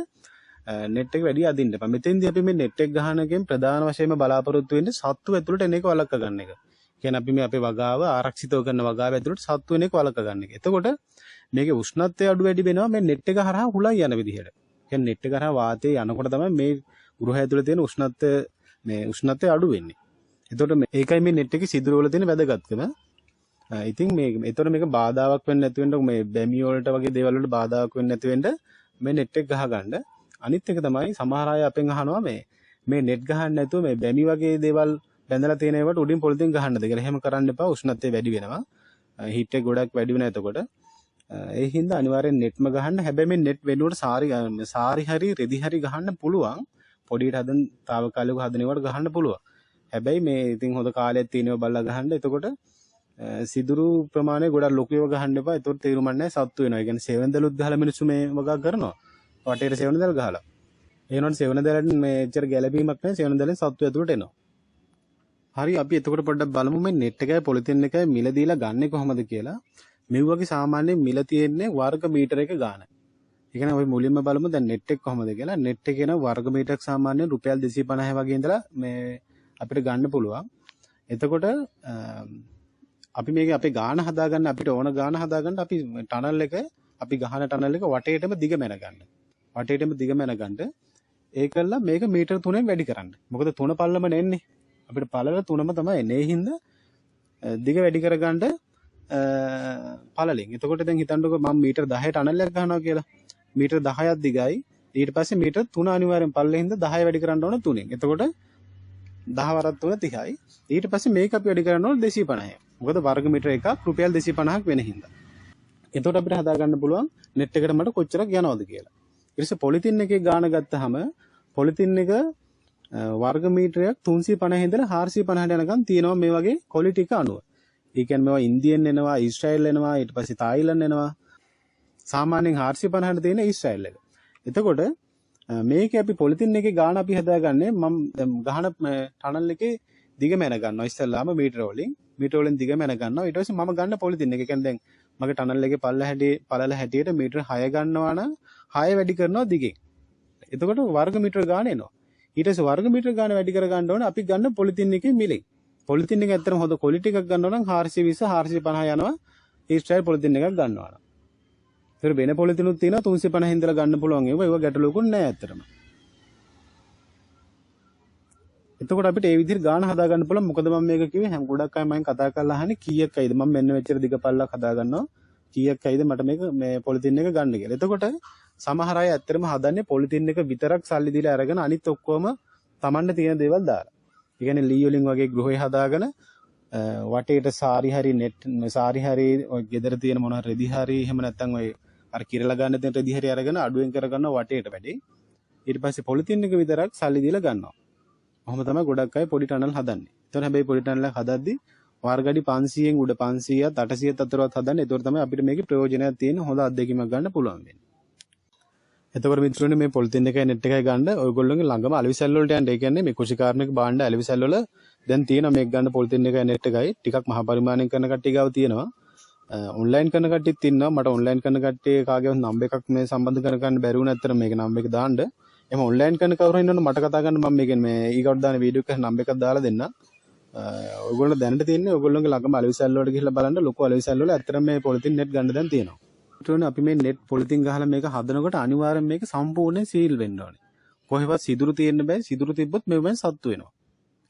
නෙට් එක වැඩි අදින්න එපා. මෙතෙන්දී අපි මේ නෙට් එක ගහන එකෙන් ප්‍රධාන වශයෙන්ම බලාපොරොත්තු වෙන්නේ සත්තු ඇතුළට එන එක වළක්ව ගන්න එක. කියන්නේ අපි මේ අපේ වගාව ආරක්ෂිතව කරන වගාව ඇතුළට සත්තු එන එක වළක්ව ගන්න එක. එතකොට මේකේ උෂ්ණත්වය අඩු වැඩි වෙනවා මේ නෙට් එක හරහා හුලං යන විදිහට. කියන්නේ නෙට් එක හරහා වාතය යනකොට තමයි මේ ගෘහය ඇතුළේ තියෙන උෂ්ණත්වය මේ උෂ්ණත්වය අඩු වෙන්නේ. එතකොට ඒකයි මේ නෙට් එකේ සිදුරු වල තියෙන වැදගත්කම. ඉතින් මේ එතකොට මේක බාධාවක් වෙන්නේ නැති වෙන්න මේ බැමි වලට වගේ දේවල් වලට බාධාවක් වෙන්නේ නැති වෙන්න මේ නෙට් එක ගහගන්න. අනිත් එක තමයි සමහර අය අපෙන් අහනවා මේ නෙට් ගහන්න නැතුව මේ බැමි වගේ දේවල් බැඳලා තියෙන ඒවාට උඩින් පොලිතින් ගහන්නද කියලා. එහෙම කරන්න එපා. උෂ්ණත්වය වැඩි වෙනවා. හීට් එක ගොඩක් වැඩි වෙනවා එතකොට. ඒ හින්දා අනිවාර්යෙන් නෙට්ම ගහන්න. හැබැයි මේ නෙට් වෙනුවට සාරි හරි රෙදි හරි ගහන්න පුළුවන්. පොඩියට හදන තාවකාලිකව හදන ඒවාට ගහන්න පුළුවන්. හැබැයි මේ ඉතින් හොඳ කාලයක් තියෙනවා බලලා ගහන්න. එතකොට සිදුරු ප්‍රමාණය ගොඩක් ලොකු ඒවා ගහන්න එපා. එතකොට තේරුමක් නැහැ සත්තු වෙනවා. ඒ කියන්නේ සෙවණදැලුත් ගහලා මිනිස්සු මේ වගා කරනවා. වටේට සෙවණදැල් ගහලා. ඒ වුණාට සෙවණදැලෙන් මේ එච්චර ගැළපීමක් නැහැ. සෙවණදැලෙන් සත්තු ඇතුළට එනවා. හරි, අපි එතකොට පොඩ්ඩක් බලමු මේ නෙට් එකයි පොලිතින් එකයි මිල දීලා ගන්නෙ කොහොමද කියලා. මේ වගේ සාමාන්‍යයෙන් මිල තියෙන්නේ වර්ග මීටර එක ගාන. ඒ කියන්නේ අපි මුලින්ම බලමු දැන් නෙට් එක කොහොමද කියලා. නෙට් එකේ නම් වර්ග මීටරයක් සාමාන්‍යයෙන් රුපියල් 250 වගේ ඉඳලා මේ අපිට ගන්න පුළුවන්. එතකොට අපි මේක අපේ ගාන හදාගන්න අපිට ඕන ගාන හදාගන්න අපි ටනල් එක අපි ගහන ටනල් එක වටේටම දිග මැන ගන්න. වටේටම දිග මැන ගන්න. ඒකල්ලා මේක මීටර 3ෙන් වැඩි කරන්න. මොකද තුන පල්ලම නෙන්නේ. අපිට පළල තුනම තමයි එන්නේ. ඒ හින්දා දිග වැඩි කරගන්න පළලෙන්. එතකොට දැන් හිතන්නකෝ මම මීටර 10 ටනල් එකක් ගහනවා කියලා. මීටර 10ක් දිගයි. ඊට පස්සේ මීටර 3 අනිවාර්යෙන් පළලෙන් හින්දා 10 වැඩි කරන්න ඕන 3ෙන්. එතකොට 10 වරක් 3 30යි. ඊට පස්සේ මේක අපි වැඩි කරන්න ඕන 250. මොකද වර්ග මීටර එකක් රුපියල් 250ක් වෙන හින්දා. එතකොට අපිට හදාගන්න පුළුවන් නෙට් එකට මට කොච්චරක් යනවද කියලා. ඊට පස්සේ පොලිතින් එකේ ගාන ගත්තාම පොලිතින් එක වර්ග මීටරයක් 350 ඉඳලා 450 යනකම් තියෙනවා මේ වගේ ක්වොලිටි එක අනුව. ඒ කියන්නේ මේවා ඉන්දියන් එනවා, ඊශ්‍රායල් එනවා, ඊට පස්සේ තායිලන්ඩ් එනවා. සාමාන්‍යයෙන් 450ට තියෙන ඊශ්‍රායල් එක. එතකොට මේකේ අපි පොලිතින් එකේ ගාන අපි හදාගන්නේ මම දැන් ගහන ටනල් එකේ දිග මැන ගන්නවා ඉස්සෙල්ලාම මීටර වලින්. මීටර වලින් දිග මැන ගන්නවා. ඊට පස්සේ මම ගන්න පොලිතින් එක. ඒ කියන්නේ දැන් මගේ ටනල් එකේ පළල හැටියට මීටර 6 ගන්නවා නම් 6 වැඩි කරනවා දිගෙන්. එතකොට වර්ග මීටර ගාන එනවා. ඊට පස්සේ වර්ග මීටර ගාන වැඩි කර ගන්න ඕනේ අපි ගන්න පොලිතින් එකේ මිලෙන්. පොලිතින් එක ඇත්තටම හොඳ ක්වොලිටි එකක් ගන්නවා නම් 420 450 යනවා ඊශ්‍රායල් පොලිතින් එකක් ගන්නවා නම්. ඒතර වෙන පොලිතිනුත් තියෙනවා 350 ඉඳලා ගන්න පුළුවන් ඒවා. ඒවා ගැටලුවකුත් නෑ ඇත්තටම. එතකොට අපිට ඒ විදිහට ගාන හදා ගන්න පුළුවන්. මොකද මම මේක කිව්වේ හැම ගොඩක් අය මගෙන් කතා කරලා අහන්නේ කීයක් ඇයිද මම මෙන්න මෙච්චර දිග පල්ලක් හදා ගන්නවා කීයක් ඇයිද මට මේක මේ පොලිතින් එක ගන්න කියලා. එතකොට සමහර අය ඇත්තටම හදන්නේ පොලිතින් එක විතරක් සල්ලි දීලා අරගෙන අනිත් ඔක්කොම Tamanne තියෙන දේවල් දාලා. ඒ කියන්නේ ලී වලින් වගේ ගෘහය හදාගෙන වටේට සාරි හරි නෙට් සාරි හරි ඔය ගෙදර තියෙන මොන හරි රෙදි හරි එහෙම නැත්නම් ඔය අර කිරලා ගන්න තියෙන රෙදි හරි අරගෙන අඩුවෙන් කරගන්නවා වටේට වැඩේ. ඊට පස්සේ පොලිතින් එක විතරක් සල්ලි දීලා ගන්නවා. ඔහොම තමයි ගොඩක් අය පොඩි ටනල් හදන්නේ. ඒතකොට හැබැයි පොඩි ටනල් එකක් හදද්දි වර්ග අඩි 500න් උඩ 500ත් 800ත් අතරවත් හදන්න. ඒතකොට තමයි අපිට මේකේ ප්‍රයෝජනයක් තියෙන හොඳ අත්දැකීමක් ගන්න පුළුවන් වෙන්නේ. එතකොට මිත්‍රෝනේ මේ පොලිතින් එකයි නෙට් එකයි ගන්න ඔයගොල්ලෝගේ ළඟම අලෙවිසැල් වලට යන්න. ඒ කියන්නේ මේ කෘෂිකාර්මික භාණ්ඩ අලෙවිසැල් වල දැන් තියෙනවා මේක ගන්න පොලිතින් එකයි නෙට් එකයි. ටිකක් මහා පරිමාණයෙන් කරන කට්ටිය ගාව තියෙනවා. ඔන්ලයින් කරන කට්ටියත් ඉන්නවා. මට ඔන්ලයින් කරන කට්ටිය කාගේවත් නම්බර් එකක් මේ සම්බන්ධ කරගන්න බැරි වුණා ඇත්තට මේක නම්බර් එක දාන්න. එහෙම ඔන්ලයින් කරන කවුරු හරි ඉන්නවනම් මට කතා කරන්න, මම මේකෙන් මේ ඊගොඩ දාන වීඩියෝ එකේ නම්බර් එකක් දාලා දෙන්නම්. ඔයගොල්ලෝ දැනට තියෙන්නේ ඔයගොල්ලෝගේ ළඟම අලෙවිසැල් වලට ගිහිල්ලා බලන්න, ලොකු අලෙවිසැල් වල ඇත්තටම මේ පොලිතින් නෙට් ගන්න දැන් තියෙනවා. මිත්‍රෝනේ අපි මේ නෙට් පොලිතින් ගහලා මේක හදනකොට අනිවාර්යෙන් මේක සම්පූර්ණයෙන් සීල් වෙන්න ඕනේ. කොහෙවත් සිදුරු තියෙන්න බෑ. සිදුරු තිබ්බොත් මේවෙන් සත්තු වෙනවා.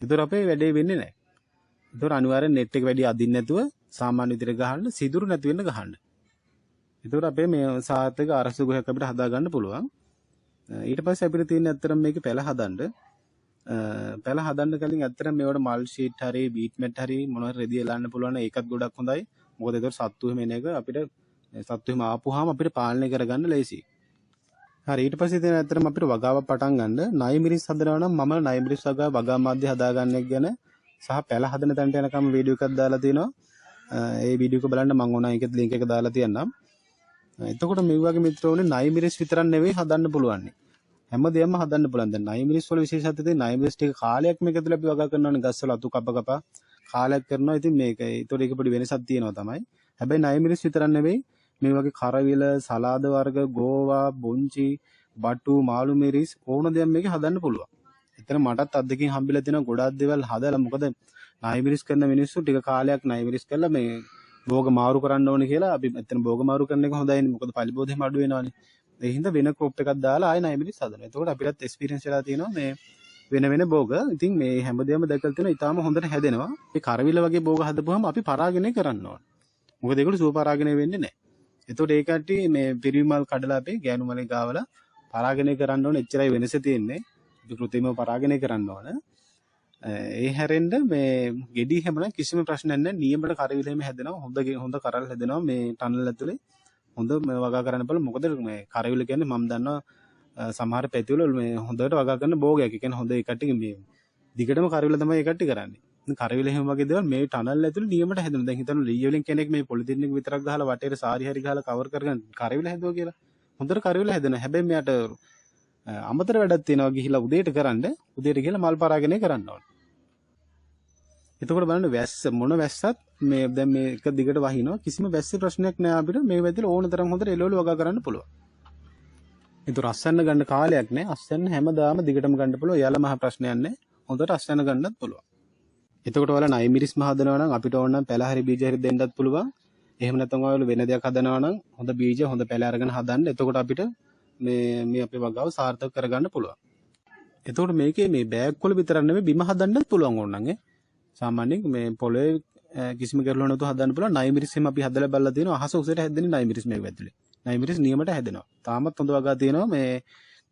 ඒතර අපේ වැඩේ වෙන්නේ නැහැ. ඒතර අනිවාර්යෙන් නෙට් එක වැඩි අදින්න නැතුව සාමාන්‍ය විදිහට ගහන්න, සිදුරු නැති වෙන්න ගහන්න. ඒතර අපේ මේ සාර්ථක අරසු ගෘහයක් අපිට හදා ගන්න පුළුවන්. ඊට පස්සේ අපිට තියෙන ඇත්තටම මේකේ පැල හදන්න. පැල හදන්න කලින් ඇත්තටම මේවට මල් ෂීට් හරි බීට් මැට් හරි මොන හරි රෙදි එලන්න පුළුවන් නම් ඒකත් ගොඩක් හොඳයි. මොකද ඒතර සත්තු එහෙම එන එක අපිට සත්තු එහෙම ආපුවාම අපිට පාලනය කරගන්න ලේසියි. හරි, ඊට පස්සේ තියෙන ඇත්තටම අපිට වගාවක් පටන් ගන්න නයි මිරිස් හදනවා නම් මම නයි මිරිස් වගාව වගා මාධ්‍ය හදාගන්න එක ගැන සහ පැල හදන තැනට යනකම් වීඩියෝ එකක් දාලා තියෙනවා. ඒ වීඩියෝ එක බලන්න මම ඕන ඒකෙත් ලින්ක් එක දාලා තියන්නම්. එතකොට මේ වගේ මිත්‍රෝනේ නයි මිරිස් විතරක් නෙවෙයි හදන්න පුළුවන්. හැම දෙයක්ම හදන්න පුළුවන්. දැන් නයි මිරිස් වල විශේෂත්වය තියෙන නයි මිරිස් ටික කාලයක් මේක ඇතුළේ අපි වගා කරනවානේ, ගස්වල අතු කප කප කාලයක් කරනවා. ඉතින් මේක ඒතකොට ඒක පොඩි වෙනසක් තියෙනවා තමයි. හැබැයි නයි මිරිස් විතරක් නෙවෙයි මේ වගේ කරවිල, සලාද වර්ග, ගෝවා, බොංචි, බටු, මාළු මිරිස් ඕන දෙයක් මේක හදන්න පුළුවන්. එතන මටත් අත්දැකීම් හම්බෙලා තියෙනවා ගොඩාක් දේවල් හදලා. මොකද නයි මිරිස් කරන මිනිස්සු ටික කාලයක් නයි මිරිස් කරලා මේ භෝග මාරු කරන්න ඕනේ කියලා. අපි එතන භෝග මාරු කරන එක හොඳයිනේ. මොකද පලිබෝධ එහෙම අඩු වෙනවනේ. ඒ හින්දා වෙන ක්‍රොප් එකක් දාලා ආයෙ නයි මිරිස් හදනවා. එතකොට අපිටත් එක්ස්පීරියන්ස් වෙලා තියෙනවා මේ වෙන වෙන භෝග. ඉතින් මේ හැමදේම දැකලා තියෙනවා ඉතාලම හොඳට හැදෙනවා. මේ කරවිල වගේ භෝග හදපුවාම අපි පරාගණය කරන්න ඕන. මොකද ඒගොල්ලෝ සුව පරාගණය වෙන්නේ නැහැ. එතකොට ඒ කට්ටිය මේ පිරිමි මල් කඩලා අපි ගෑනු මලේ ගාවලා පරාගණය කරන්න ඕන. එච්චරයි වෙනස තියෙන්නේ. අපි කෘත්‍රිමව පරාගණය කරන්න ඕන. ඒ හැරෙන්න මේ ගෙඩි හැම නම් කිසිම ප්‍රශ්නයක් නැහැ. නියමට කරවිල හැම හැදෙනවා. හොඳ හොඳ කරල් හැදෙනවා මේ ටනල් ඇතුලේ. හොඳ මේ වගා කරන්න පුළුවන්. මොකද මේ කරවිල කියන්නේ මම දන්නවා සමහර පැතිවල මේ හොඳට වගා කරන භෝගයක්. ඒ කියන්නේ හොඳ ඒ කට්ටිය මේ දිගටම කරවිල තමයි ඒ කට්ටිය කරන්නේ. ඉතින් කරවිල එහෙම වගේ දේවල් මේ ටනල් ඇතුලේ නියමට හැදෙනවා. දැන් හිතන්න ලී වලින් කෙනෙක් මේ පොලිතින් එක විතරක් ගහලා වටේට සාරි හරි ගහලා කවර් කරගෙන කරවිල හැදුවා කියලා. හොඳට කරවිල හැදෙනවා. හැබැයි මෙයාට අමතර වැඩක් තියෙනවා ගිහිලා උදේට කරන්න. උදේට ගිහිලා මල් පරාගණය කරන්න ඕන. එතකොට බලන්න වැස්ස මොන වැස්සත් මේ දැන් මේ එක දිගට වහිනවා. කිසිම වැස්සේ ප්‍රශ්නයක් නෑ අපිට. මේ වැදිලා ඕන තරම් හොඳට එළවලු වගා කරන්න පුළුවන්. ඒතර අස්වැන්න ගන්න කාලයක් නෑ. අස්වැන්න හැමදාම දිගටම ගන්න පුළුවන්. යාළ මහ ප්‍රශ්නයක් නෑ. හොඳට අස්වැන්න ගන්නත් පුළුවන්. එතකොට ඔයාලා නයි මිරිස්ම හදනවා නම් අපිට ඕන නම් පැල හරි බීජ හරි දෙන්නත් පුළුවන්. එහෙම නැත්නම් ඔයාලා වෙන දෙයක් හදනවා නම් හොඳ බීජ හොඳ පැල අරගෙන හදන්න. එතකොට අපිට මේ මේ අපේ වගාව සාර්ථක කරගන්න පුළුවන්. එතකොට මේකේ මේ බෑග් වල විතරක් නෙමෙයි බිම හදන්නත් පුළුවන් ඕන නම් ඈ. සාමාන්‍යයෙන් මේ පොළවේ කිසිම ගැටලුවක් නැතුව හදන්න පුළුවන්. නයි මිරිස් එහෙම අපි හදලා බලලා තියෙනවා. අහස උසට හැදෙන්නේ නයි මිරිස් මේක ඇතුලේ. නයි මිරිස් නියමට හැදෙනවා. තාමත් හොඳ වගා තියෙනවා. මේ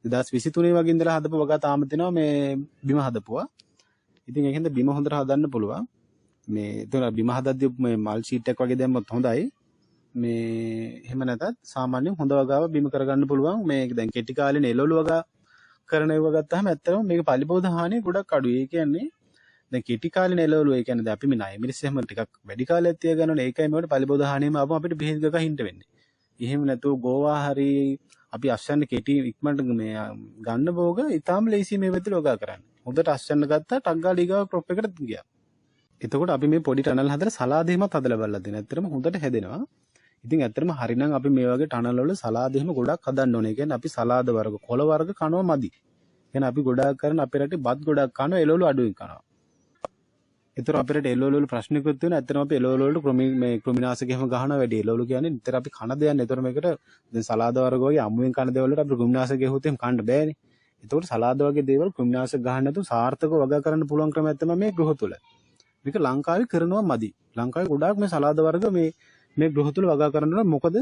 2023 වගේ ඉඳලා හදපු වගා තාම තියෙනවා මේ බිම හදපුවා. ඉතින් ඒකෙන්ද බිම හොඳට හදන්න පුළුවන්. මේ එතන බිම හදද්දී මේ මල් ෂීට් එකක් වගේ දැම්මොත් හොඳයි. මේ එහෙම නැතත් සාමාන්‍යයෙන් හොඳ වගාව බිම කරගන්න පුළුවන්. මේ දැන් කෙටි කාලේ එළවලු වගා කරන ඒවා ගත්තාම ඇත්තටම මේක පලිබෝධ හානිය ගොඩක් අඩුයි. ඒ කියන්නේ දැන් කෙටි කාලේ එළවලු, ඒ කියන්නේ දැන් අපි මේ ණය මිරිස් එහෙම ටිකක් වැඩි කාලයක් තියාගන්න ඕනේ. ඒකයි මේවට පලිබෝධ හානියම ආවම අපිට බෙහෙත් ගගා හින්න වෙන්නේ. එහෙම නැතුව ගෝවා හරි අපි අස්වැන්න කෙටි ඉක්මනට මේ ගන්න භෝග ඉතාම ලේසි මේ පැත්තට වගා කරන්න. හොඳට අස්වැන්න ගත්තා ටක් ගාලා ඊගාව ක්‍රොප් එකට ගියා. එතකොට අපි මේ පොඩි ටනල් හදලා සලාද එහෙමත් හදලා බලලා තියෙනවා. ඇත්තටම හොඳට හැදෙනවා. ඉතින් ඇත්තටම හරිනම් අපි මේ වගේ ටනල් වල සලාද එහෙම ගොඩක් හදන්න ඕනේ. ඒ කියන්නේ අපි සලාද වර්ග, කොළ වර්ග කනවා මදි. ඒ කියන්නේ අපි ගොඩාක් කරන අපේ රටේ බත් ගොඩක් කනවා, එළවලු අඩුවෙන් කනවා. ඒතර අපේ රටේ එළවලු වල ප්‍රශ්නකුත් තියෙනවා. ඇත්තටම අපි එළවලු වලට කෘමි මේ කෘමිනාශක එහෙම ගහනවා වැඩි. එළවලු කියන්නේ නිතර අපි කන දෙයක් නේ. ඒතර මේකට දැන් සලාද වර්ග වගේ අමුවෙන් කන දේවල් වලට අපි කෘමිනාශක ගැහුවොත් එහෙම කන්න බෑනේ. ඒතකොට සලාද වගේ දේවල් කෘමිනාශක ගහන්න නැතුව සාර්ථකව වගා කරන්න පුළුවන් ක්‍රමයක් තමයි මේ ගෘහ තුල. මේක ලංකාවේ කරනවා මදි. ලංකාවේ ගොඩාක් මේ සලාද වර්ග මේ මේ ගෘහ තුල වගා කරන්න ඕන. මොකද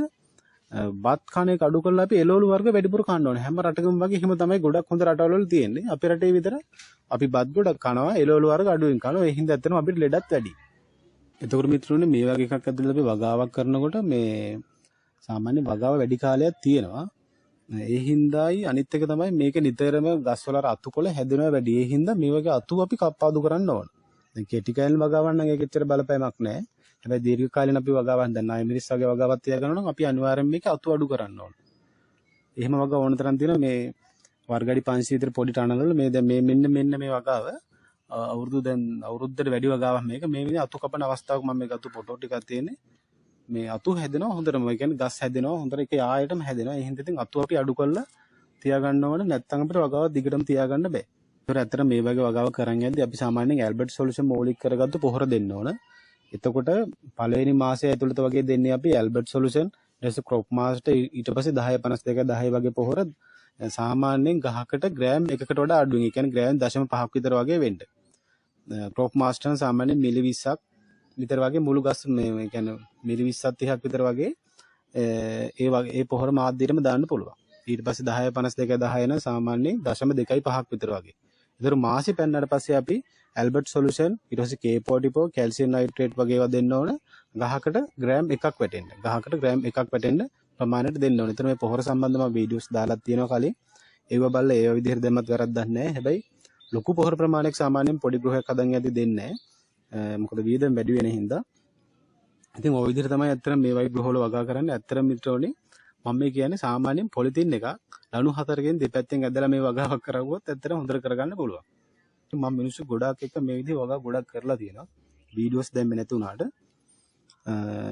බත් කන එක අඩු කරලා අපි එළවලු වර්ග වැඩිපුර කන්න ඕනේ. හැම රටකම වගේ එහෙම තමයි ගොඩක් හොඳ රටවල් වල තියෙන්නේ. අපේ රටේ විතර අපි බත් ගොඩක් කනවා, එළවලු වර්ග අඩුවෙන් කනවා. ඒ හින්දා ඇත්තටම අපිට ලෙඩත් වැඩි. එතකොට මිත්‍රෝනේ මේ වගේ එකක් ඇතුළත අපි වගාවක් කරනකොට මේ සාමාන්‍ය වගාව වැඩි කාලයක් තියෙනවා. ඒ හින්දායි අනිත් එක තමයි මේක නිතරම ගස්වල අර අතුකොළ හැදෙනවා වැඩි. ඒ හින්දා මේ වගේ අතු අපි කප්පාදු කරන්න ඕන. දැන් කෙටි කාලීන වගාවක් නම් ඒක එච්චර බලපෑමක් නැහැ. හැබැයි දීර්ඝ කාලීන අපි වගාවක් දැන් නාය මිරිස් වගේ වගාවක් තියාගන්නවා නම් අපි අනිවාර්යෙන් මේක අතු අඩු කරන්න ඕන. එහෙම වගා ඕන තරම් තියෙනවා මේ වර්ග අඩි 500 විතර පොඩි ටනල් වල මේ දැන් මේ මෙන්න මෙන්න මේ වගාව අවුරුදු දැන් අවුරුද්දට වැඩි වගාවක් මේක. මේ විදිහ අතු කපන අවස්ථාවක මම මේක අතු ෆොටෝ ටිකක් තියෙන්නේ. මේ අතු හැදෙනවා හොඳටම. ඒ කියන්නේ ගස් හැදෙනවා හොඳට ඒක යායටම හැදෙනවා. ඒ හින්දා ඉතින් අතු අපි අඩු කරලා තියාගන්න ඕන. නැත්නම් අපිට වගාව දිගටම තියාගන්න බෑ. ඒතර ඇත්තට මේ වගේ වගාවක් කරන් යද්දි අපි සාමාන්‍යයෙන් ඇල්බර්ට් සොලියුෂන් මৌলিক කරගත්තු පොහොර දෙන්න ඕන. එතකොට පළවෙනි මාසය ඇතුළත වගේ දෙන්නේ අපි ඇල්බර්ට් සොලියුෂන්, ඊට පස්සේ ක්‍රොප් මාස්ටර්, ඊට පස්සේ 10 52 10 වගේ පොහොර සාමාන්‍යයෙන් ගහකට ග්‍රෑම් එකකට වඩා අඩුවෙන්, ඒ කියන්නේ ග්‍රෑම් 0.5ක් විතර වගේ වෙන්න. ක්‍රොප් මාස්ටර් නම් සාමාන්‍යයෙන් මිලි 20ක් විතර වගේ මුළු ගස් මේ කියන්නේ මිලි 20ක් 30ක් විතර වගේ ඒ වගේ ඒ පොහොර මාධ්‍යයටම දාන්න පුළුවන්. ඊට පස්සේ 10 52 10 නම් සාමාන්‍යයෙන් 0.25ක් විතර වගේ. ඒතර මාසෙ පැන්නට පස්සේ අපි ඇල්බර්ට් සොලියුෂන්, ඊට පස්සේ K44 calcium nitrate වගේ ඒවා දෙන්න ඕන. ගහකට ග්‍රෑම් එකක් වැටෙන්න. ගහකට ග්‍රෑම් එකක් වැටෙන්න ප්‍රමාණයට දෙන්න ඕන. ඒතර මේ පොහොර සම්බන්ධව මම වීඩියෝස් දාලා තියෙනවා කලින්. ඒව බලලා ඒව විදිහට දැම්මත් වැරද්දක් නෑ. හැබැයි ලොකු පොහොර ප්‍රමාණයක් සාමාන්‍යයෙන් පොඩි ගෘහයක් හදන් යද්දි දෙන්නේ නෑ. මොකද වියදම වැඩි වෙන හින්දා. ඉතින් ওই විදිහට තමයි ඇත්තටම මේ වගේ ගෘහවල වගා කරන්නේ. ඇත්තටම මිත්‍රෝනේ මම මේ කියන්නේ සාමාන්‍යයෙන් පොලිතින් එකක් ලණු හතරකින් දෙපැත්තෙන් ඇදලා මේ වගාවක් කරවුවොත් ඇත්තටම හොඳට කරගන්න පුළුවන්. ඉතින් මම මිනිස්සු ගොඩාක් එක්ක මේ විදිහේ වගා ගොඩක් කරලා තියෙනවා. වීඩියෝස් දැම්මේ නැති වුණාට.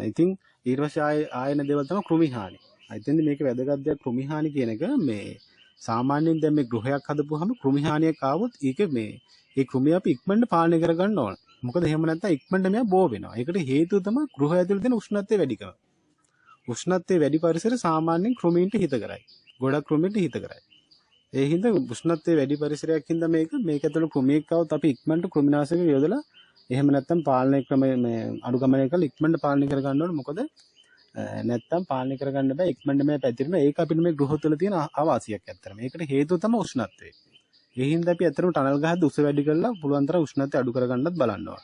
ඉතින් ඊට පස්සේ ආයෙන දේවල් තමයි කෘමි හානි. ඉතින් මේක වැදගත් දෙයක් කෘමි හානි කියන එක. මේ සාමාන්‍යයෙන් දැන් මේ ගෘහයක් හදපුවාම කෘමි හානියක් ආවොත් ඒක මේ ඒ කෘමිය අපි ඉක්මනට පාලනය කරගන්න ඕන. මොකද එහෙම නැත්නම් ඉක්මනට මෙයා බෝ වෙනවා. ඒකට හේතුව තමයි ගෘහය ඇතුළේ තියෙන උෂ්ණත්වය වැඩිකම. උෂ්ණත්වය වැඩි පරිසර සාමාන්‍යයෙන් කෘමීන්ට හිත කරයි. ගොඩක් කෘමීන්ට හිත කරයි. ඒ හින්දා උෂ්ණත්වය වැඩි පරිසරයක් හින්දා මේක ඇතුළේ කෘමියෙක් ආවොත් අපි ඉක්මනට කෘමිනාශක යොදලා එහෙම නැත්නම් පාලනය ක්‍රම මේ අනුගමනය කරලා ඉක්මනට පාලනය කරගන්න ඕන. මොකද නැත්නම් පාලනය කරගන්න බෑ ඉක්මනට මේ පැතිරෙන. ඒක අපිට මේ ගෘහ තුළ තියෙන අවාසියක් ඇත්තටම. ඒකට හේතුව තමයි උෂ්ණත්වය. ඒ හින්දා අපි ඇත්තටම ටනල් ගහද්දී උස වැඩි කරලා පුළුවන් තරම් උෂ්ණත්වය අඩු කරගන්නත් බලන්න ඕන.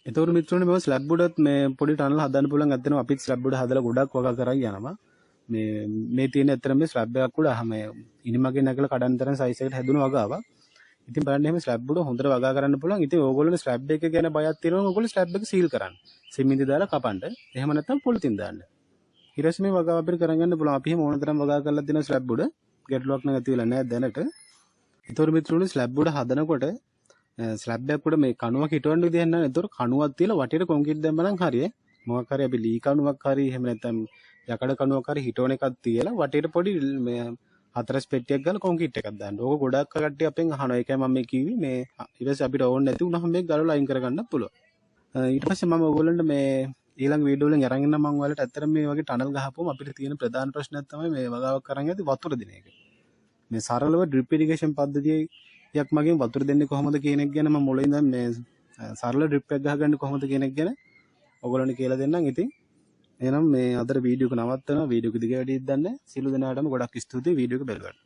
එතකොට මිත්‍රෝනේ මේ ස්ලැබ් උඩත් මේ පොඩි ටනල් හදන්න පුළුවන්. ඇත්තටම අපිත් ස්ලැබ් උඩ හදලා ගොඩක් වගා කරන් යනවා. මේ තියෙන ඇත්තටම මේ ස්ලැබ් එකක් උඩ මේ ඉනිමගෙන් නැගලා කඩන් තරම් සයිස් එකට හැදුණු වගාවක්. ඉතින් බලන්න එහෙම ස්ලැබ් උඩ හොඳට වගා කරන්න පුළුවන්. ඉතින් ඕගොල්ලෝ ස්ලැබ් එක ගැන බයක් තියෙනවා නම් ඕගොල්ලෝ ස්ලැබ් එක සීල් කරන්න. සිමෙන්ති දාලා කපන්න. එහෙම නැත්නම් පොලිතින් දාන්න. ඊට පස්සේ මේ වගාව අපිට කරන් යන්න පුළුවන්. අපි එහෙම ඕන තරම් වගා කරලා දෙන ස්ලැබ් උඩ ගැටලුවක් නම් ඇති වෙලා නෑ දැනට. ඒතකොට මිත්‍රෝනේ ස්ලැබ් උඩ හදනකොට ස්ලැබ් එකක් උඩ මේ කණුවක් හිටවන්න විදිහක් නෑ. ඒතකොට කණුවක් තියලා වටේට කොන්ක්‍රීට් දැම්ම නම් හරිය. මොකක් හරි අපි ලී කණුවක් හරි එහෙම නැත්නම් යකඩ කණුවක් හරි හිටවන එකක් තියලා වටේට පොඩි මේ හතරස් පෙට්ටියක් ගාලා කොන්ක්‍රීට් එකක් දාන්න. ඕක ගොඩක් කට්ටිය අපෙන් අහනවා. ඒකයි මම මේ කිව්වේ මේ ඊට පස්සේ අපිට ඕන නැති වුණාම මේක ගලවලා අයින් කරගන්න පුළුවන්. ඊට පස්සේ මම ඔයගොල්ලන්ට මේ ඊළඟ වීඩියෝ වලින් අරන් එන්නම් මම ඔයාලට ඇත්තටම මේ වගේ ටනල් ගහපුවම අපිට තියෙන ප්‍රධාන ප්‍රශ්නයක් තමයි මේ වගාවක් කරන් යද්දි වතුර දෙන එක. මේ සරලව ඩ්‍රිප් ඉරිගේෂන් පද්ධතියක් මගින් වතුර දෙන්නේ කොහොමද කියන එක ගැන මම මුලින් ඉඳන් මේ සරල ඩ්‍රිප් එකක් ගහගන්නේ කොහොමද කියන එක ගැන ඔයගොල්ලන්ට කියලා දෙන්නම්. ඉතින් එහෙනම් මේ අදට වීඩියෝ එක නවත්තනවා. වීඩියෝ එක දිග වැඩි ඉද්දන්නේ සියලු දෙනාටම ගොඩක් ස්තුතියි වීඩියෝ එක බලුවාට.